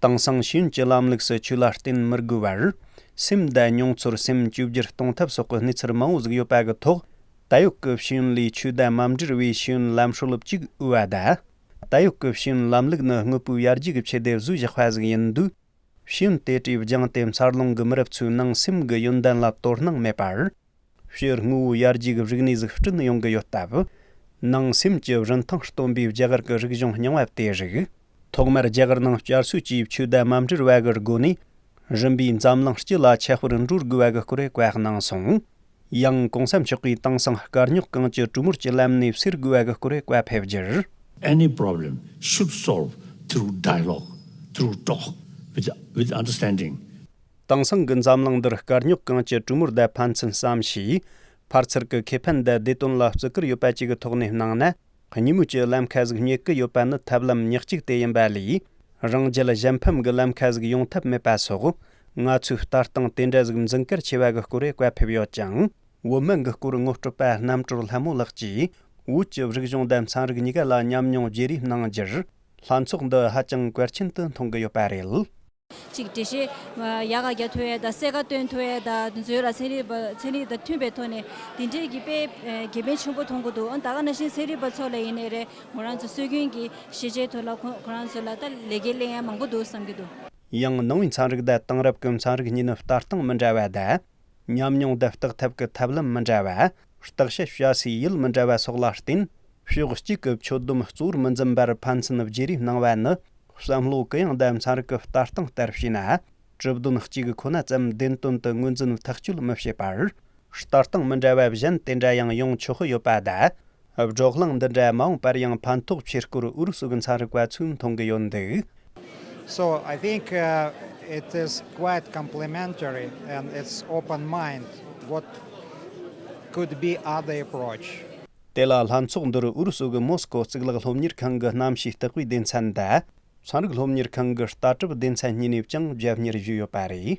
དེང་སང་ཤེས་ཡོན་གྱི་ལམ་ལུགས་སུ་ཆོས་ལ་བརྟེན་མི་དགོས་པར། སེམས་དང་མྱོང་ཚོར་སེམས་བཅོས་བསྒྱུར་གཏོང་ཐབས་སོགས་ཀྱི་གནས་ཚུལ་མང་བོ་ཟིག་ཡོད་པ་གི་ཐོག་ད་ཡོད་ཀྱི་ཤེས་ཡོན་ལས་ཆོས་དང་མ་འབྲེལ་བའི་ཤེས་ཡོན་ལམ་སྲོལ་གཅིག་དབུལ་བ་དང་། ད་ཡོད་ཀྱི་ཤེས་ཡོན་ལམ་ལུགས་ནི་དངོས་པོའི་ཡར་རྒྱས་ཀྱི་ཆེད་དུ་བཟོས་བཞག་པ་ཟིག་ཡིན་དུས། ཤེས་ཡོན་དེ་གྲས་སྦྱངས་ཏེ་འཚར་ལོངས་ཀྱི་མི་རབས་ཚོའི་ནང་སེམས་ཀྱི་ཡོན་ཏན་ལ་དོ་སྣང་མེད་པར། ཕྱིར་དངོས་པོའི་ཡར་རྒྱས་ཀྱི་རིག་གནས་ཟིག་བསྐྲུན་ཡོང་གི་ཡོད་སྟབས། ནང་སེམས་ཀྱི་རིན་ཐང་སྟོན་པའི་རྒྱ་གར་གྱི་རིག་གཞུང་རྙིང་བ་དེ་རིགས། ཐོག་མར་རྒྱ་གར་ནང་བསྐྱར་གསོ་བྱས་ཆོས་དང་མ་འབྲེལ་བ་གི་སྒོ་ནས། རིམ་པས་འཛམ་གླིང་སྤྱི་ལ་ཁྱབ་པར་འགྲོ་དགོས་པ་གི་སྐོར་བཀའ་གནང་སོང་། ཡང་གོང་ས་མཆོག་གིས་དེང་སང་དཀའ་རྙོག་གང་ཅི་གྲོས་མོལ་གྱི་ལམ་ནས་སེལ་དགོས་པ་གི་སྐོར་བཀའ་ཕེབས་རྒྱུར། Any problem should solve through dialogue, through talk, with, with understanding. དེང་སང་གི་འཛམ་གླིང་འདིར་དཀའ་རྙོག་གང་ཅི་གྲོས་མོལ་དང་ཕན་ཚུན་བསམ་ཤེས། ཕར་ཚུར་གྱི་ཁེ་ཕན་དང་བདེ་དོན་ལ་བརྩི་བཀུར་ཡོད་པ་བཅས་ཀྱི་ཐོག་ནས་གནང་ན། གཉིས་མོས་ཀྱི་ལམ་ཁ་ཟིག་རྙེད་ཀྱི་ཡོད་པ་ནི་ཐབས་ལམ་ཉག་གཅིག་དེ་ཡིན་པ་ལས། རང་རྒྱལ་གཞན་ཕམ་གྱི་ལམ་ཁ་ཟིག་ཡོང་ཐབས་མེད་པ་སོགས། ང་ཚོས་ལྟ་སྟངས་དེ་འདྲ་ཟིག་འཛིན་གལ་ཆེ་བ་གི་སྐོར་བཀའ་ཕེབས་ཡོད་ཅིང་། བོད་སྨན་གྱི་སྐོར་ངོ་སྤྲོད་པ་རྣམ་གྲོལ་ལྷ་མོ་ལགས་ཀྱིས། བོད་ཀྱི་རིག་གཞུང་དང་ཚན་རིག་གཉིས་ཀ་ལ་ཉམས་མྱོང་བརྗེ་རེས་གནང་རྒྱུར། ལྷན་ཚོགས་འདི་ཧ་ཅང་གལ་ཆེན་དུ་མཐོང་གི་ཡོད་པ་རེད། ཅིག་འགྲེལ་བཤད་ཡག་ག་རྒྱག་ཐུབ་ཡས་དང་གསལ་ཁ་སྟོན་ཐུབ་ཡས་དང་དེ་ཚོའི་ལ་ཚན་རིག་པ་ཚན་རིག་དང་མཐུན་པའི་ཐོག་ནས་དེ་འདྲས་ཀྱི་དཔེ་དགེ་ཕན་ཆེན་པོ་མཐོང་གི་འདུག་ཨ་ད་ག་ནང་བཞིན་ཚན་རིག་པ་ཚོ་ལ་ཡིན་ནའི་རེད། ང་རང་ཚོ་སྲོལ་རྒྱུན་གྱི་ཤེས་བྱའི་ཐོག་ལ་ཁོ་ཁོ་རང་ཚོ་ལ་ད་ལས་འགན་ལེན་ཡས་མང་པོ་འདུག་བསམ་གྱི་འདུག་ཡང་ནང་པའི་ཚན་རིག་དང་དེང་རབས་ཀྱི་ཚན་རིག་གཉིས་ནི་ལྟ་སྟངས་མི་འདྲ་བ་དང་། ཉམས་མྱོང་དང་བརྟག་ཐབས་ཀྱི་ཐབས་ལམ་མི་འདྲ་བ། བརྟག་དཔྱད་བྱ་སའི་ཡུལ་མི་འདྲ་བ་སོགས་ལ་བརྟེན། ཕྱོགས་གཅིག་གི་ཆོད་སྡོམ་གཙོ་བོར་མི་འཛིན་པར་ཕན་ཚུན་བརྗེ་རེས་གནང་བ་ནི། བསམ་བློ་གུ་ཡངས་དང་ཚན་རིག་གི་ལྟ་སྟངས་ལྟར་བྱས་ན། གྲུབ་དོན་གཅིག་ཁོ་ན་ཙམ་བདེན་དོན་དུ་ངོས་འཛིན་ཐག་གཅོད་མི་བྱེད་པར། ལྟ་སྟངས་མི་འདྲ་བ་གཞན་དེ་འདྲ་ཡང་ཡོང་ཆོག་གི་ཡོད་པ་དང་། བགྲོ་གླེང་འདི་འདྲ་མ་འོངས་པར་ཡང་ཕན་ཐོགས་ཆེ་སྐོར་ཨུ་རུ་སུ་གི་ཚན་རིག་པ་ཚོས་མཐོང་གི་ཡོད་འདུག So I think uh, it is quite complementary and it's open mind what could be other approach. དེ་ལ་ལྷན་ཚོགས་འདིར་ཨུ་རུ་སུ་གི་མོ་སི་ཀོ་གཙུག་ལག་སློབ་གཉེར་ཁང་གི་གནམ་གཤིས་བརྟག་པའི་སྡེ་ཚན་དང་། ཚན་རིག་སློབ་གཉེར་ཁང་གི་ལྟ་གྲུབ་སྡེ་ཚན་གཉིས་ནས་ཀྱང་རྒྱབ་གཉེར་ཞུས་ཡོད་པ་རེད།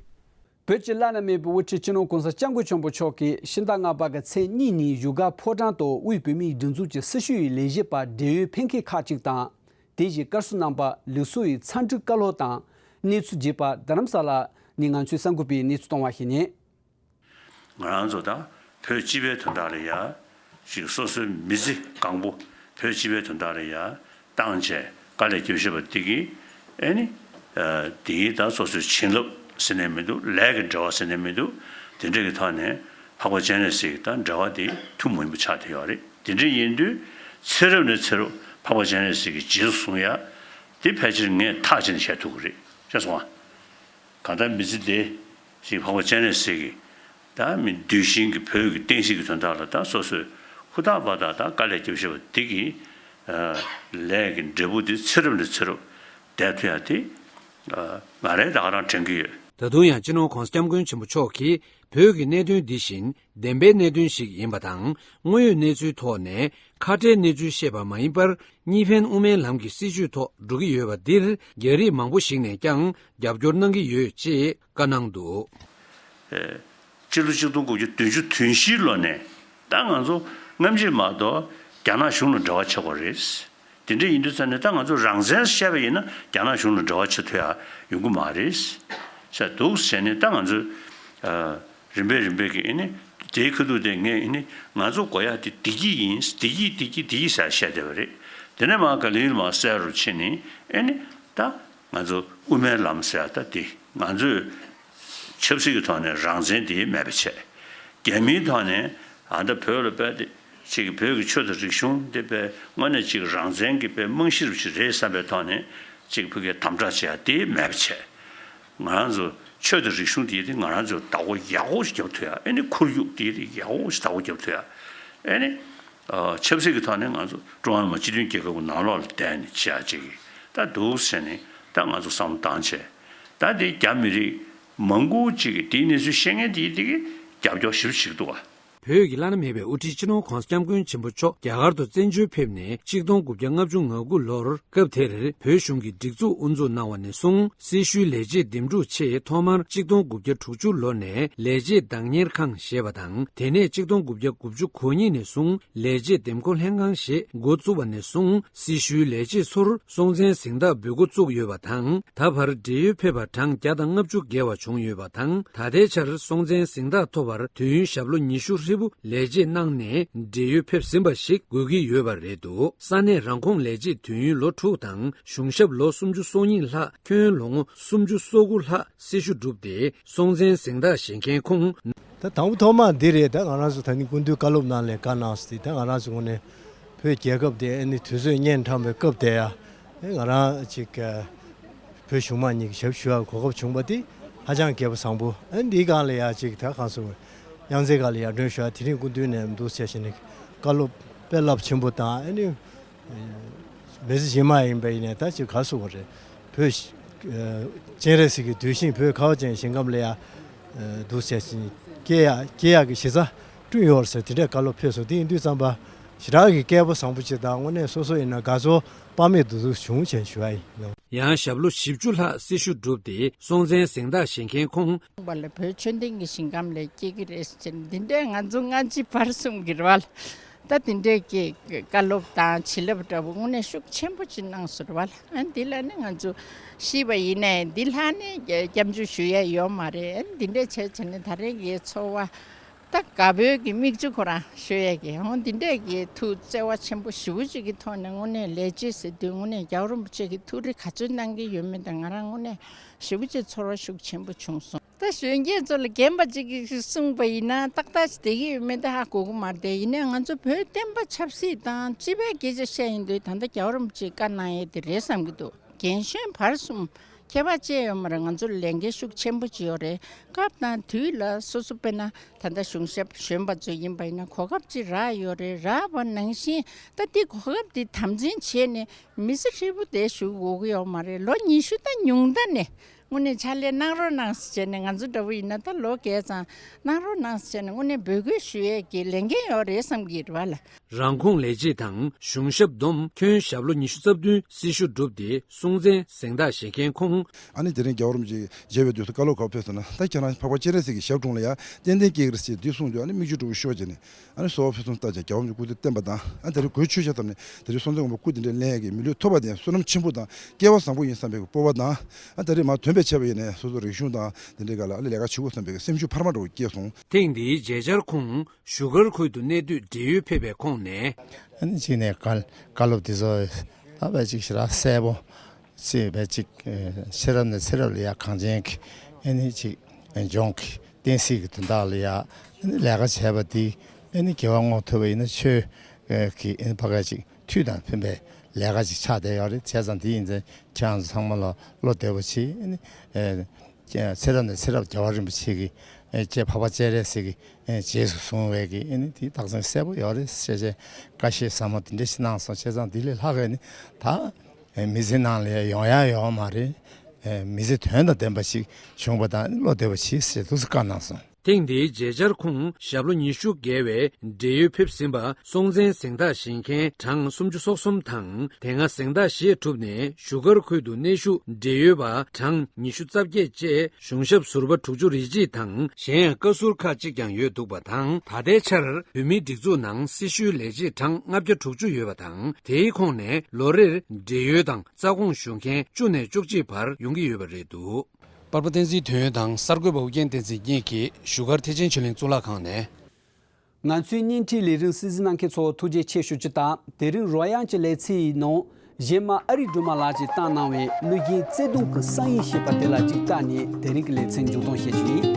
བོད་ཀྱི་བླ་ན་མེད་པའི་དབུ་ཁྲིད་སྤྱི་ནོར་༸གོང་ས་༸སྐྱབས་མགོན་ཆེན་པོ་མཆོག་གིས་ཕྱི་ཟླ་ལྔ་པ་གི་ཚེས་གཉིས་ཉིན་བཞུགས་སྒར་ཕོ་བྲང་དུ་དབུས་བོད་མིའི་སྒྲིག་འཛུགས་ཀྱི་སྲི་ཞུ་ཡི་ལས་བྱེད་པ་བགྲེས་ཡོལ་འཕེན་མཁན་ཁག་ཅིག་དང་། དེ་བཞིན་བཀའ་ཟུར་རྣམ་པ་ལུགས་སྲོལ་ཡི་ཚན་ཁྲིད་བཀའ་སློབ་དང་གནས་ཚུལ་རྒྱས་པ་རྡ་རམ་ས་ལ་ནས་ང་ཚོའི་གསར་འགོད་པས་གནས་ཚུལ་གཏོང་བ་ཞིག་ཡིན། ང་རང་ཚོ་ད་བོད་སྤྱི་པའི་དོན་དག་ལ་ཡ་ཞིག་སོ་སོའི་མི་ཚེ་གང་པོ་བོད་སྤྱི་པའི་དོན་དག་ལ་ཡ་བཏང་བྱས་དཀའ་ལས་བརྒྱབ་བཞག་པ་འདི་གིས་ཨེ་ནི་འདི་གིས་ད་སོ་སོའི་བྱིན་རླབས་ཟེར་ནས་མི་འདུག་ལས་ཀྱི་འབྲེལ་བ་ཟེར་ནས་མི་འདུག་དེ་འདྲ་གི་ཐོག་ནས་འཕགས་པ་སྤྱན་རས་གཟིགས་ཀྱི་ད་འབྲེལ་བ་དེ་ཐུགས་མོས་པ་ཆགས་བསྡད་ཡོད་རེད། དེ་འདྲ་ཡིན་དུས་ཚེ་རབས་ནས་ཚེ་རབས་འཕགས་པ་སྤྱན་རས་གཟིགས་ཀྱི་རྗེས་སུ་བཟུང་ཡ་དེ་ཕལ་ཆེར་ངས་ཐག་བཅད་ནས་བཤད་ཐུབ་ཀྱི་རེད། ཤེས་སོང་ཨ། གང་ལྟར་མི་ཚེ་འདི་ཞིག་འཕགས་པ་སྤྱན་རས་གཟིགས་ཀྱི་ ད་མི་གདུལ་ཞིང་གི་བོད་ཀྱི་བསྟན་སྲིད་ཀྱི་དོན་དག་ལ་ད་སོ་སོས་ཧུར་ཐག་འབད་ཐག་ད་དཀའ་ལས་རྒྱབ་བཞིན་པ་འདི་གི་ལས་ཀྱི་འབྲས་བུ་འདི་ཚེ་རབས་ནས་ཚེ་རབས་བསྡད་ཐུབ་ཡ་དེ་ང་རང་ད་ག་རང་དྲན་གྱི་ཡོད། ད་དུང་ཡང་སྤྱི་ནོར་༸གོང་ས་༸སྐྱབས་མགོན་ཆེན་པོ་མཆོག་གིས་བོད་ཀྱི་གནད་དོན་འདི་བཞིན་བདེན་པའི་གནད་དོན་ཞིག་ཡིན་པ་དང་། དངོས་ཡོད་གནས་ཚུལ་ཐོག་ནས་ཁ་བྲལ་གནས་ཚུལ་བཤད་པ་མ་ཡིན་པར། གཉིས་ཕན་དབུ་མའི་ལམ་གྱི་སྲིད་བྱུས་ཐོག་འགྲོ་གི་ཡོད་པ་འདིར་རྒྱ་རིགས་མང་པོ་ཞིག་ནས་ཀྱང་རྒྱབ་སྐྱོར་གནང་གི་ཡོད་ཅེས་བཀའ་གནང་འདུག། སྤྱི་ལོ་ཆིག་སྟོང་དགུ་བརྒྱ་བདུན་ཅུ་དོན་བཞིའི་ལོ་ནས་ད་ང་ཚོ་སྔ་ཕྱི་མ་གཏོགས་རྒྱ་ནག་གཞུང་ལ་འབྲེལ་བ་ཆགས་པ་རེད། དེ་འདྲ་ཡིན་དུས་ཙང་ནས་ད་ང་ཚོ་རང་བཙན་བཤད་པ་ཡིན་ན་རྒྱ་ནག་གཞུང་ལ་འབྲེལ་བ་བྱེད་ཐུབ་ཡ་ཡོང་གི་མ་རེད། ཤ་འདུག་བྱས་ནས་ད་ང་ཚོ་རིམ་པས་རིམ་པས་ཀྱི་ཨེ་ནི་དེའི་ཁ་ཐུག་དེ་ངས་ཨེ་ནི་ང་ཚོ་དགོས་ཡ་དེ་བདེ་སྐྱིད་ཡིན། བདེ་སྐྱིད་བདེ་སྐྱིད་བདེ་སྐྱིད་ཟེར་བཤད་བསྡད་པ་རེད། དེ་ནས་མར་ག་ལེར་མར་གསལ་རུ་ཕྱིན་ནས་ཨེ་ནི་ད་ང་ཚོ་དབུ་མའི་ལམ་ཟེར་ཡ་ད་དེ་ང་ཚོས་ཆབ་སྲིད་ཀྱི་ཐོག་ནས་རང་བཙན་དེ་མེད་པ་བྱས། རྒྱ་མིའི་ཐོག་ནས་ཨ་ད་བོད་ལ་དཔེ་དེ་ཅིག་བོད་ཀྱི་ཆོས་དང་རིག་གཞུང་དེ་དཔེ་དངོས་གནས་ཅིག་རང་བཙན་གྱི་དཔེ་རྨང་གཞི་རུ་ཅིག་རེད་བསམ་པའི་ཐོག་ནས་ཅིག་ཕ་གིའི་དམ་དྲག་བྱེད་ཡ་དེ་མེད་པ་བྱས། ང་རང་ཚོ་ཆོས་དང་རིག་གཞུང་དེ་དེ་ང་རང་ཚོ་བདག་པོ་ཡག་པོ་ཞིག་རྒྱབ་ཐུབ་ཡ། ཨེ་ནི་ཁོར་ཡུག་དེ་དེ་ཡག་པོ་ཞིག་བདག་པོ་རྒྱབ་ཐུབ་ཡ། ཨེ་ནི་ཆབ་སྲིད་ཀྱི་ཐོག་ནས་ང་ཚོ་ཀྲུང་ཧྭ་མི་དམངས་སྤྱི་མཐུན་རྒྱལ་ཁབ་ཀྱི་ནང་ལོགས་ལ་བསྡད་ནས་བྱེད་ཡ་ཅིག་གི་ད་འདུག་ཟེར་ནས་ད་ང་ཚོ་བསམ་བློ་བཏང་བྱས། ད་དེ་རྒྱ་མི་རིགས་མང་པོ་ཅིག་གིས་དེའི་གནས་ཚུལ་ཤེས་མཁན་དེ་དེ་གིས་རྒྱབ་སྐྱོར་ཞེ་པོ་བྱེད་ཀྱི་འདུག་བ། བོད་ཀྱི་བླ་ན་མེད་པའི་དབུ་ཁྲིད་སྤྱི་ནོར་༸གོང་ས་༸སྐྱབས་མགོན་ཆེན་པོ་མཆོག་རྒྱ་གར་དུ་བཙན་བྱོལ་ཕེབས་ནས་ཆིག་སྟོང་དགུ་བརྒྱ་ལྔ་བཅུ་ང་དགུ་ལོར་སྐབས་དེར་བོད་གཞུང་གིས་སྒྲིག་འཛུགས་དབུ་འཛུགས་གནང་བ་ནས་བཟུང་སྲི་ཞུའི་ལས་བྱེད་འདེམས་སྒྲུག་ཆེད་ཐོག་མར་ཆིག་སྟོང་དགུ་བརྒྱ་དྲུག་ཅུ་ལོ་ནས་ལས་བྱེད་བདག་གཉེར་ཁང་ཞེས་པ་དང་། དེ་ནས་ཆིག་སྟོང་དགུ་བརྒྱ་དགུ་བཅུ་གོ་གཉིས་ནས་བཟུང་ལས་བྱེད་འདེམས་བསྐོ་ལྷན་ཁང་ཞེས་འགོ་བཙུགས་པ་ནས་བཟུང་སྲི་ཞུའི་ལས་བྱེད་ཚོར་སྲོང་བཙན་གཟེངས་རྟགས་འབུལ་འགོ་བཙུགས་ཡོད་པ་དང་། ད་བར་བགྲེས་ཡོལ་ཕེབས་པ་གྲངས་བརྒྱ་དང་ལྔ་བཅུ་བརྒལ་བ་བྱུང་ཡོད་པ་དང་། ད་ལྟའི་ཆར་སྲོང་བཙན་གཟེངས་རྟགས་ཐོབ་པར་དུས་ཡུན་ཞབས་ལོ་ཉི་ཤུ་ཧྲིལ་པོ་ལས་བྱེད་གནང་ནས་བགྲེས་ཡོལ་ཕེབས་ཟིན་པ་ཞིག་དགོས་ཀྱི་ཡོད་པ་རེད་འདུག། ས་གནས་རང་ཁོངས་ལས་བྱེད་དུས་ཡུན་ལོ་དྲུག་དང་གཞུང་ཞབས་ལོ་སུམ་ཅུ་སོ་གཉིས་ལྷག་ཁྱོན་ལོ་ངོ་སུམ་ཅུ་སོ་དགུ་ལྷག་སྲི་ཞུ་བསྒྲུབས་ཏེ་སྲོང་བཙན་གཟེངས་རྟགས་བཞེས་མཁན་ཁོང་། ད་དང་པོ་ཐོག་མ་འདི་རེད། ད་ང་རང་ཚོ་ད་ནི་སྐུ་མདུན་བཀའ་སློབ་གནང་ལས་བཀའ་གནང་སྟེ་ད་ང་རང་ཚོ་ངོས་ནས་བོད་རྒྱལ་ཁབ་དེ་ཨ་ནི་དུས་ཚོད་གཉན་འཕྲང་པའི་སྐབས་དེ་ཡ། ཨེ་ང་རང་ཅིག་བོད་གཞུང་མང་གཉིས་ཀྱི་ཞབས་ཞུ་བར་གོ་སྐབས་བྱུང་བ་དེ་ཧ་ཅང་སྐལ་པ་བཟང་པོ། ཨ་འདིའི་སྒང་ལ་ཡ་ཅིག་ད་གང་སོ་དབྱངས་འཛིན་སྒང་ལ་ཡར་སྒྲོན་ཞུ་བ་དེ་རིང་སྐུ་མདུན་ནས་འདུག་ཟེར་བཞིན་ནི་བཀའ་སློབ་དཔེ་རླབས་ཆེན་པོ་དང་ཨ་ནི། མི་ཚེ་རྗེས་མ་ཡིན་པ་ཡིན་ནའི་ད་ཅིག་ག་རེ་ཟེར་དགོས་རེད། བོད་སྤྱན་རས་གཟིགས་ཀྱི་གདུལ་ཞིང་བོད་ཁ་བ་ཅན་ཞིང་ཁམས་ལ་ཡ་འདུག་ཟེར་ཞིང་སྐྱེ་ཡག་སྐྱེ་ཡག་གི་གཞི་རྩ་བསྐྲུན་ཡོད་རེད་ཟེར་དེ་འདྲའི་བཀའ་སློབ་ཕེབས་སོང་། དེ་ཡིན་དུས་ཙམ་པ་ཞེ་དྲག་གི་སྐལ་པ་བཟང་པོ་ཅིག་དང་དངོས་གནས་སོ་སོ་ཡིན་ན་དགའ་ཚོར་དཔག་མེད་དུ་བྱུང་བྱས་ཞུ་བ་ཡིན། ཡང་ཞབས་ལོ་བཞི་བཅུ་ལྷག་སྲི་ཞུ་བསྒྲུབས་ཏེ་སྲོང་བཙན་གཟེངས་རྟགས་བཞེས་མཁན་ཁོང་། བ་ལ་བོད་ཆོས་ལྡན་གྱི་ཞིང་ཁམས་ལ་སྐྱེ་གི་རེད་ཟེར་འདི་འདྲའི་ང་ཚོ་སྔ་ཕྱི་བར་གསུམ་གྱི་རེད་བ། ད་དེ་འདྲའི་གི་བཀའ་སློབ་དང་བྱིན་རླབས་འདྲ་བོ་དངོས་གནས་ཤུགས་ཆེན་པོ་ཅིག་གནང་སོང་རེད་བ་ལ། ཨ་འདི་ལ་ནི་ང་ཚོ་ཤེས་པ་ཡིན་ནའི་འདི་ལྷག་ནི་སྐྱབས་འཇུག་ཞུ་ཡ་ཡོད་མ་རེད། ཨ་འདི་འདྲའི་བྱས་བྱས་ནས་ད་རེས་ཀྱི་ཚོར་བ་ད་དགའ་པོའི་གི་མིག་ཆུ་ཁོ་རང་ཤོར་ཡ་གི་འོ་འདི་འདྲའི་གི་ཐུགས་བརྩེ་བ་ཆེན་པོ་ཞེ་པོ་ཅིག་གི་ཐོག་ནས་དངོས་གནས་ལས་བྱེད་ཟེར་དུས་དངོས་གནས་རྒྱལ་བ་རིན་པོ་ཆེ་གི་ཐུགས་རེ་ག་ཚོད་གནང་གི་ཡོད་མེད་དང་ང་རང་དངོས་གནས་ཞེ་པོ་ཅིག་ཚོར་བ་ཤུགས་ཆེན་པོ་བྱུང་སོང་། ད་གཞོན་སྐྱེས་ཚོ་ལ་རྒན་པ་ཅིག་གིས་གསུངས་པ་ཡིན་ན་ཏག་ཏག་ཅིག་བསྡད་ཀྱི་ཡོད་མེད་དེ་ཧ་གོ་གི་མ་རེད་དེ། ཡིན་ནའི་ང་ཚོ་བོད་བསྟན་པ་ཆབ་སྲིད་དང་སྤྱི་པའི་སྐད་ཆ་བཤད་ཡིན་དུས་ད་ལྟ་རྒྱལ་བ་རིན་པོ་ཆེས་བཀའ་གནང་ཡས་དེ་རེད་བསམ་གྱི་འདུག། རྒན་གཞོན་བར་གསུམ་ཁྱད་པར་ཅི་ཡང་ཡོད་མ་རེད། ང་ཚོ་ལ་ལས་འགན་ཤུགས་ཆེན་པོ་ཅིག་ཡོད་རེད། སྐབས་དང་དུས་ལ་སོ་སོ་དཔེར་ན་ད་ལྟ་གཞུང་ཞབས་གཞོན་པ་ཚོ་ཡིན་པ་ཡིན་ན་གོ་སྐབས་ཅིག་རག་ཡོད་རེད། རག་པ་ནང་བཞིན་ད་འདི་གོ་སྐབས་འདི་དམ་འཛིན་བྱས་ནས་མི་ཚེ་ཧྲིལ་པོ་དེ་བཞུགས་དགོས་ཀྱི་ཡོད་མ་རེད། ལོ་ཉི་ཤུ་ད་ཉུང་མཐའ་ནས། དངོས་གནས་ཕྱག་ལས་གནང་རོགས་གནང་ཟེར་བྱས་ནས་ང་ཚོ་འདྲ་བོ་ཡིན་ན་ད་ལོ་བརྒྱད་ཙམ་གནང་རོགས་གནང་ཟེར་བྱས་ནས་དངོས་གནས་འབོད་སྐུལ་ཞུ་ཡས་ཀྱི་ལས་འགན་ཡོད་རེད་བསམ་གྱི་རེད་བ་ལ། རང་ཁོངས་ལས་བྱེད་དང་གཞུང་ཞབས་བསྡོམས་ཁྱོན་ཞབས་ལོ་ཉི་ཤུ་རྩ་བདུན་སྲི་ཞུ་བསྒྲུབས་ཏེ་སྲོང་བཙན་གཟེངས་རྟགས་བཞེས་མཁན་ཁོང་། ཨ་ནི་དེ་རིང་རྒྱལ་བ་རིན་པོ་ཆེ་མཇལ་བའི་དུས་སུ་བཀའ་སློབ་ག་པར་ཕེབས་སོང་ན་ད་ཁྱེད་རང་འཕགས་པ་སྤྱན་རས་གཟིགས་ཀྱི་ཞབས་དྲུང་ལ་ཡ་ཏན་ཏན་སྐྱེ་གི་རེད་ཟེར་འདི་གསུངས་དུས་ཨ་ནི་མིག་ཆུ་དྲུག་ཤོར་བྱས་ནས། ཨ་ནི་གསོལ་བ་ཕུན་སུམ་ཚོགས་ཀྱང་རྒྱལ་བ་རིན་པོ་ཆེའི་སྐུ་ཚེ་བརྟན་པ་དང་། ཨ་ནི་ད་རེས་སྒོས་ཆོས་ཆོས་བཏབ་ནས་ད་རེས་སྲོང་བཙན་སྒམ་པོ་སྐུ་དེ་འདྲའི་ལེན་ཡས་ཀྱི་མི་ལུས་ཐོབ་པ་དེ་བསོད་ནམས་ཆེན་པོ་དང་སྐལ་བ་བཟང་པོ་ཡིན་བསམ་པའི་སྤོབས་པ་དང་། ཨ་ད་རེས་མར་དོན་པའི་ཆེ་བ་ཡིན་ནས་སོ་སོ་རིག་གཞུང་དང་དེ་འདྲའི་སྒང་ལ་ཨ་ནི་ལས་ཀ་བྱེད་དགོས་བསམ་པའི་སེམས་ཤུགས་འཕར་མ་འདྲ་བོ་སྐྱེས་སོང་། ཐེངས་འདིའི་མཇལ་བཅར་ཁོང་བཞུགས་སྒར་ཁུལ་དུ་གནས་སྡོད་བགྲེས་ཡོལ་ཕེབས་པའི་ཁོངས་ནས། ཨ་ནི་གཅིག་ནས་བཀའ་བཀའ་སློབ་དེ་ཚོ་ད་བས་ཅིག་ཞེ་དྲག་གསལ་པོ་ཅིག་བས་ཅིག་ཚེ་རབས་ནས་ཚེ་རབས་ལ་ཡ་གངས་ཅན་གྱི་ཨ་ནི་ཅིག་ལྗོངས་ཀྱི་བསྟན་སྲིད་ཀྱི་དོན་དག་ལ་ཡ་ཨ་ནི་ལས་ཀ་བྱས་པ་འདི་ཨ་ནི་དགེ་བ་བསྔོ་ཐུབ་པ་ཡིན་ན་ཆོས་ཀྱི་ཨ་ནི་ཕ་ག་ཅིག་མཐུ་དང་མཐུན་པའི་ལས་ཀ་ཅིག་ཆགས་བསྡད་ཡོད་རེད། བྱས་ཙང་དེ་ཡིན་ཙང་ཁྱེད་རང་ཚོ་ཚང་མ་ལ་བློ་བདེ་པོ་བྱེད་ཨ་ནི་ ཚེ་རབས་ནས་ཚེ་རབས་རྒྱལ་བ་རིན་པོ་ཆེ་གི་ཨེ་ཀྱེ་འཕགས་པ་སྤྱན་རས་གཟིགས་ཀྱི་ཨེ་རྗེས་སུ་བཟུང་བའི་གི་ཨེ་ནི་དེའི་རྟགས་མཚན་གསལ་པོ་ཡོད་རེད་ཅེས་བྱས་བཀའ་བཤད་ཟབ་མོ་དེ་འདྲ་ཞིག་གནང་སོང་། བྱས་ཙང་དེ་ལས་ལྷག་གི་ནི་ད་ཨེ་མི་ཚེ་ནང་ལ་ཡོང་ཡ་ཡོད་མ་རེད། ཨེ་མི་ཚེ་དོན་དང་ལྡན་པ་ཞིག་བྱུང་བ་དང་བློ་བདེ་བ་ཞིག་ཟེར་ཐུགས་སུ་བཀའ་གནང་སོང་། ཐེངས་འདིའི་མཇལ་བཅར་ཁོངས་ཞབས་ལོ་ཉི་ཤུ་བརྒལ་བའི་བགྲེས་ཡོལ་ཕེབས་ཟིན་པ་སྲོང་བཙན་གཟེངས་རྟགས་བཞེས་མཁན་གྲངས་སུམ་ཅུ་སོ་གསུམ་དང་། དེ་སྔ་གཟེངས་རྟགས་བཞེས་གྲུབ་ནས་བཞུགས་སྒར་ཁུལ་དུ་གནས་བཞུགས་བགྲེས་ཡོལ་བ་གྲངས་ཉི་ཤུ་རྩ་བརྒྱད་བཅས་གཞུང་ཞབས་ཟུར་པ་དྲུག་ཅུ་རེ་གཅིག་དང་། གཞན་ཡང་བཀའ་ཟུར་ཁག་གཅིག་ཀྱང་ཡོད་འདུག་པ་དང་། ད་ལྟའི་ཆར་བོད་མིའི་སྒྲིག་འཛུགས་ནང་སྲི་ཞུའི་ལས་བྱེད་གྲངས་ལྔ་བརྒྱ་དྲུག་ཅུ་ཡོད་པ་དང་། དེའི་ཁོངས་ནས་ལོ་རེར་བགྲེས་ཡོལ་དང་རྩ་དགོངས་ཞུ་མཁན་བཅུ་ནས་བཅུ་གཅིག་བར་ཡོང་གི་ཡོད་པ་རེད་འདུག་པར་པ་བསྟན་འཛིན་དོན་ཡོད་དང་གསར་འགོད་པ་ཨུ་རྒྱན་བསྟན་འཛིན་གཉིས་ཀྱིས་བཞུགས་སྒར་ཐེག་ཆེན་ཆོས་གླིང་གཙུག་ལག་ཁང་ནས། ང་ཚོའི་བརྙན་འཕྲིན་ལས་རིམ་གསན་གཟིགས་གནང་མཁན་ཚོར་ཐུགས་རྗེ་ཆེ་ཞུ་རྒྱུ་དང་། དེ་རིང་རོལ་དབྱངས་ཀྱི་ལེ་ཚན་ཡི་ནང་གཞས་མ་ཨ་རིག་སྒྲོལ་མ་ལགས་ཀྱིས་བཏང་གནང་བའི་གླུ་རྒྱན་བརྩེ་དུང་གི་སང་ཉིན་ཞེས་པ་དེ་ལ་ཅིག་བལྟས་ནས་དེ་རིང་གི་ལེ་ཚན་མཇུག་སྡོམ་བྱེད་རྒྱུ་ཡིན།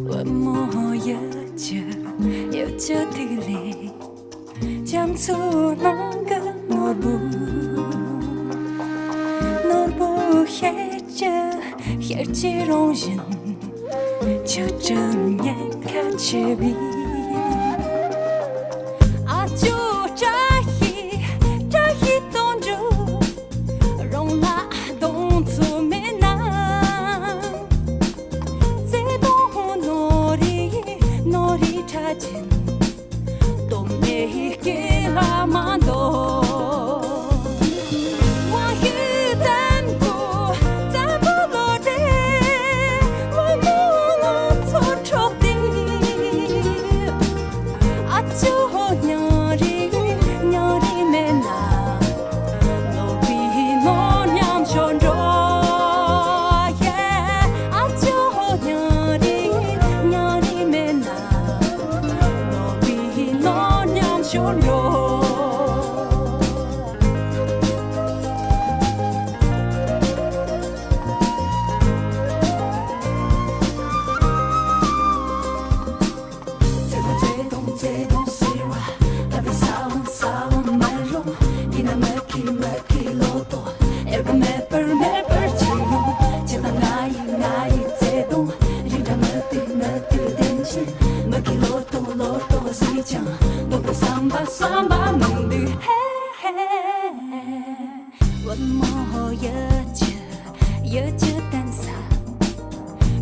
བུ་མོ་ཡིད་ཀྱི་ཡིད་ཀྱི་ཐིག་ལེ། རྒྱ་མཚོ་ནང་གི་ནོར་བུ། ནོར་བུ་ཤེལ་གྱི་ཤེལ་གྱི་རང་བཞིན། ཆུ་སྲིན་ཉེན་ཁ་ཆེ་བའི། ཨ་ཅོ་བཀྲ་ཤིས་བཀྲ་ཤིས་གཏོང་རྒྱུ། རང་ལ་གདེང་ཚོད་མེད་ན། བརྩེ་དུང་ནོར་རེ་ནོར་རེ་ཁྲ་ཅན། སྟོད་སྨད་སྐྱེ་ལྷ་མ་འདོད། དབང་ཤེད་བཙན་པོ་བཙན་པོ་བློ་གྲོས། བུ་མོ་ང་ཚོ་འཕྲོག་སྟེ། ཨ་ཅོ་ཉིན་རེ་ཉིན་རེ་མེད་ན། ནོར་བུའི་ནོར་ཉམས་ཤོར་འགྲོ། ཨ་ཅོ་ཉིན་རེ་ཉིན་རེ་མེད་ན། ནོར་བུའི་ནོར་ཉམས་ཤོར་འགྲོ། བརྩེ་དུང་བརྩེ་དུང་ཟེར་བ། ད་བའི་ས་བོན་ས་བོན་མ་རུང་། འདི་ན་མི་ཁི་མི་ཁི་ལོ་ཏོ། ཨེ་རུ་མེད་པར་མེད་པར་ཅི་ཡོང་། ཁྱེད་དང་ང་ཡི་ང་ཡི་བརྩེ་དུང་། རིན་འདྲ་མི་མཐུན་མི་མཐུན་བདེན་ཅན། མི་ཁི་ལོ་ཏོ་ལོ་ཏོ་ཟེར་ཀྱང་། སྟོན་པའི་བསམ་པ་བསམ་པ་མང་འདུག་ཧེ་ཧེ། བུ་མོ་ཡིད་ཀྱི་ཡིད་ཀྱི་བརྟེན་ས།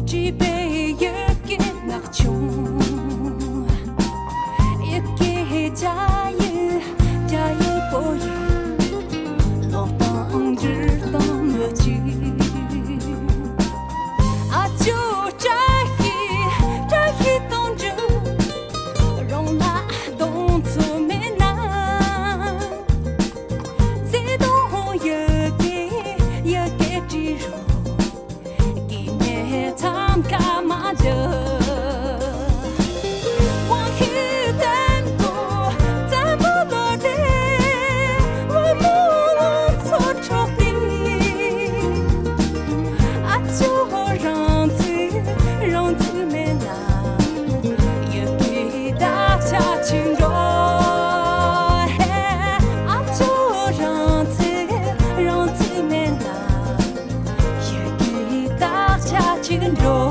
སྤྲོས་པའི་ཡུལ་གྱི་ངག་ཆུང་། ཡུལ་གྱི་རྒྱ་ཡུལ་རྒྱ་ཡུལ་པོ་ཡི། ལོག་དང་འགྱུར་དང་མི་གཅིག་ཨ་ཅོ་བཀྲ་ཤིས་བཀྲ་ཤིས་གཏོང་རྒྱུ། རང་ལ་གདེང་ཚོད་མེད་ན། བརྩེ་དུང་ཡི་གེ་ཡི་གེ་བྲིས་རོགས། གི་མེད་མཚམས་ཁ་མ་འཇོག་དབང་ཤེད་བཙན་པོ་བཙན་པོ་བློ་གྲོས། བུ་མོ་ང་ཚོ་འཕྲོག་སྟེ། ཨ་ཅོ་རང་ཚུགས་རང་ཚུགས་མེད་ན། ཡི་གེ་དག་ཆ་ཆུང་འགྲོ། ཨ་ཅོ་རང་ཚུགས་རང་ཚུགས་མེད་ན། ཡི་གེ་དག་ཆ་ཆུང་འགྲོ།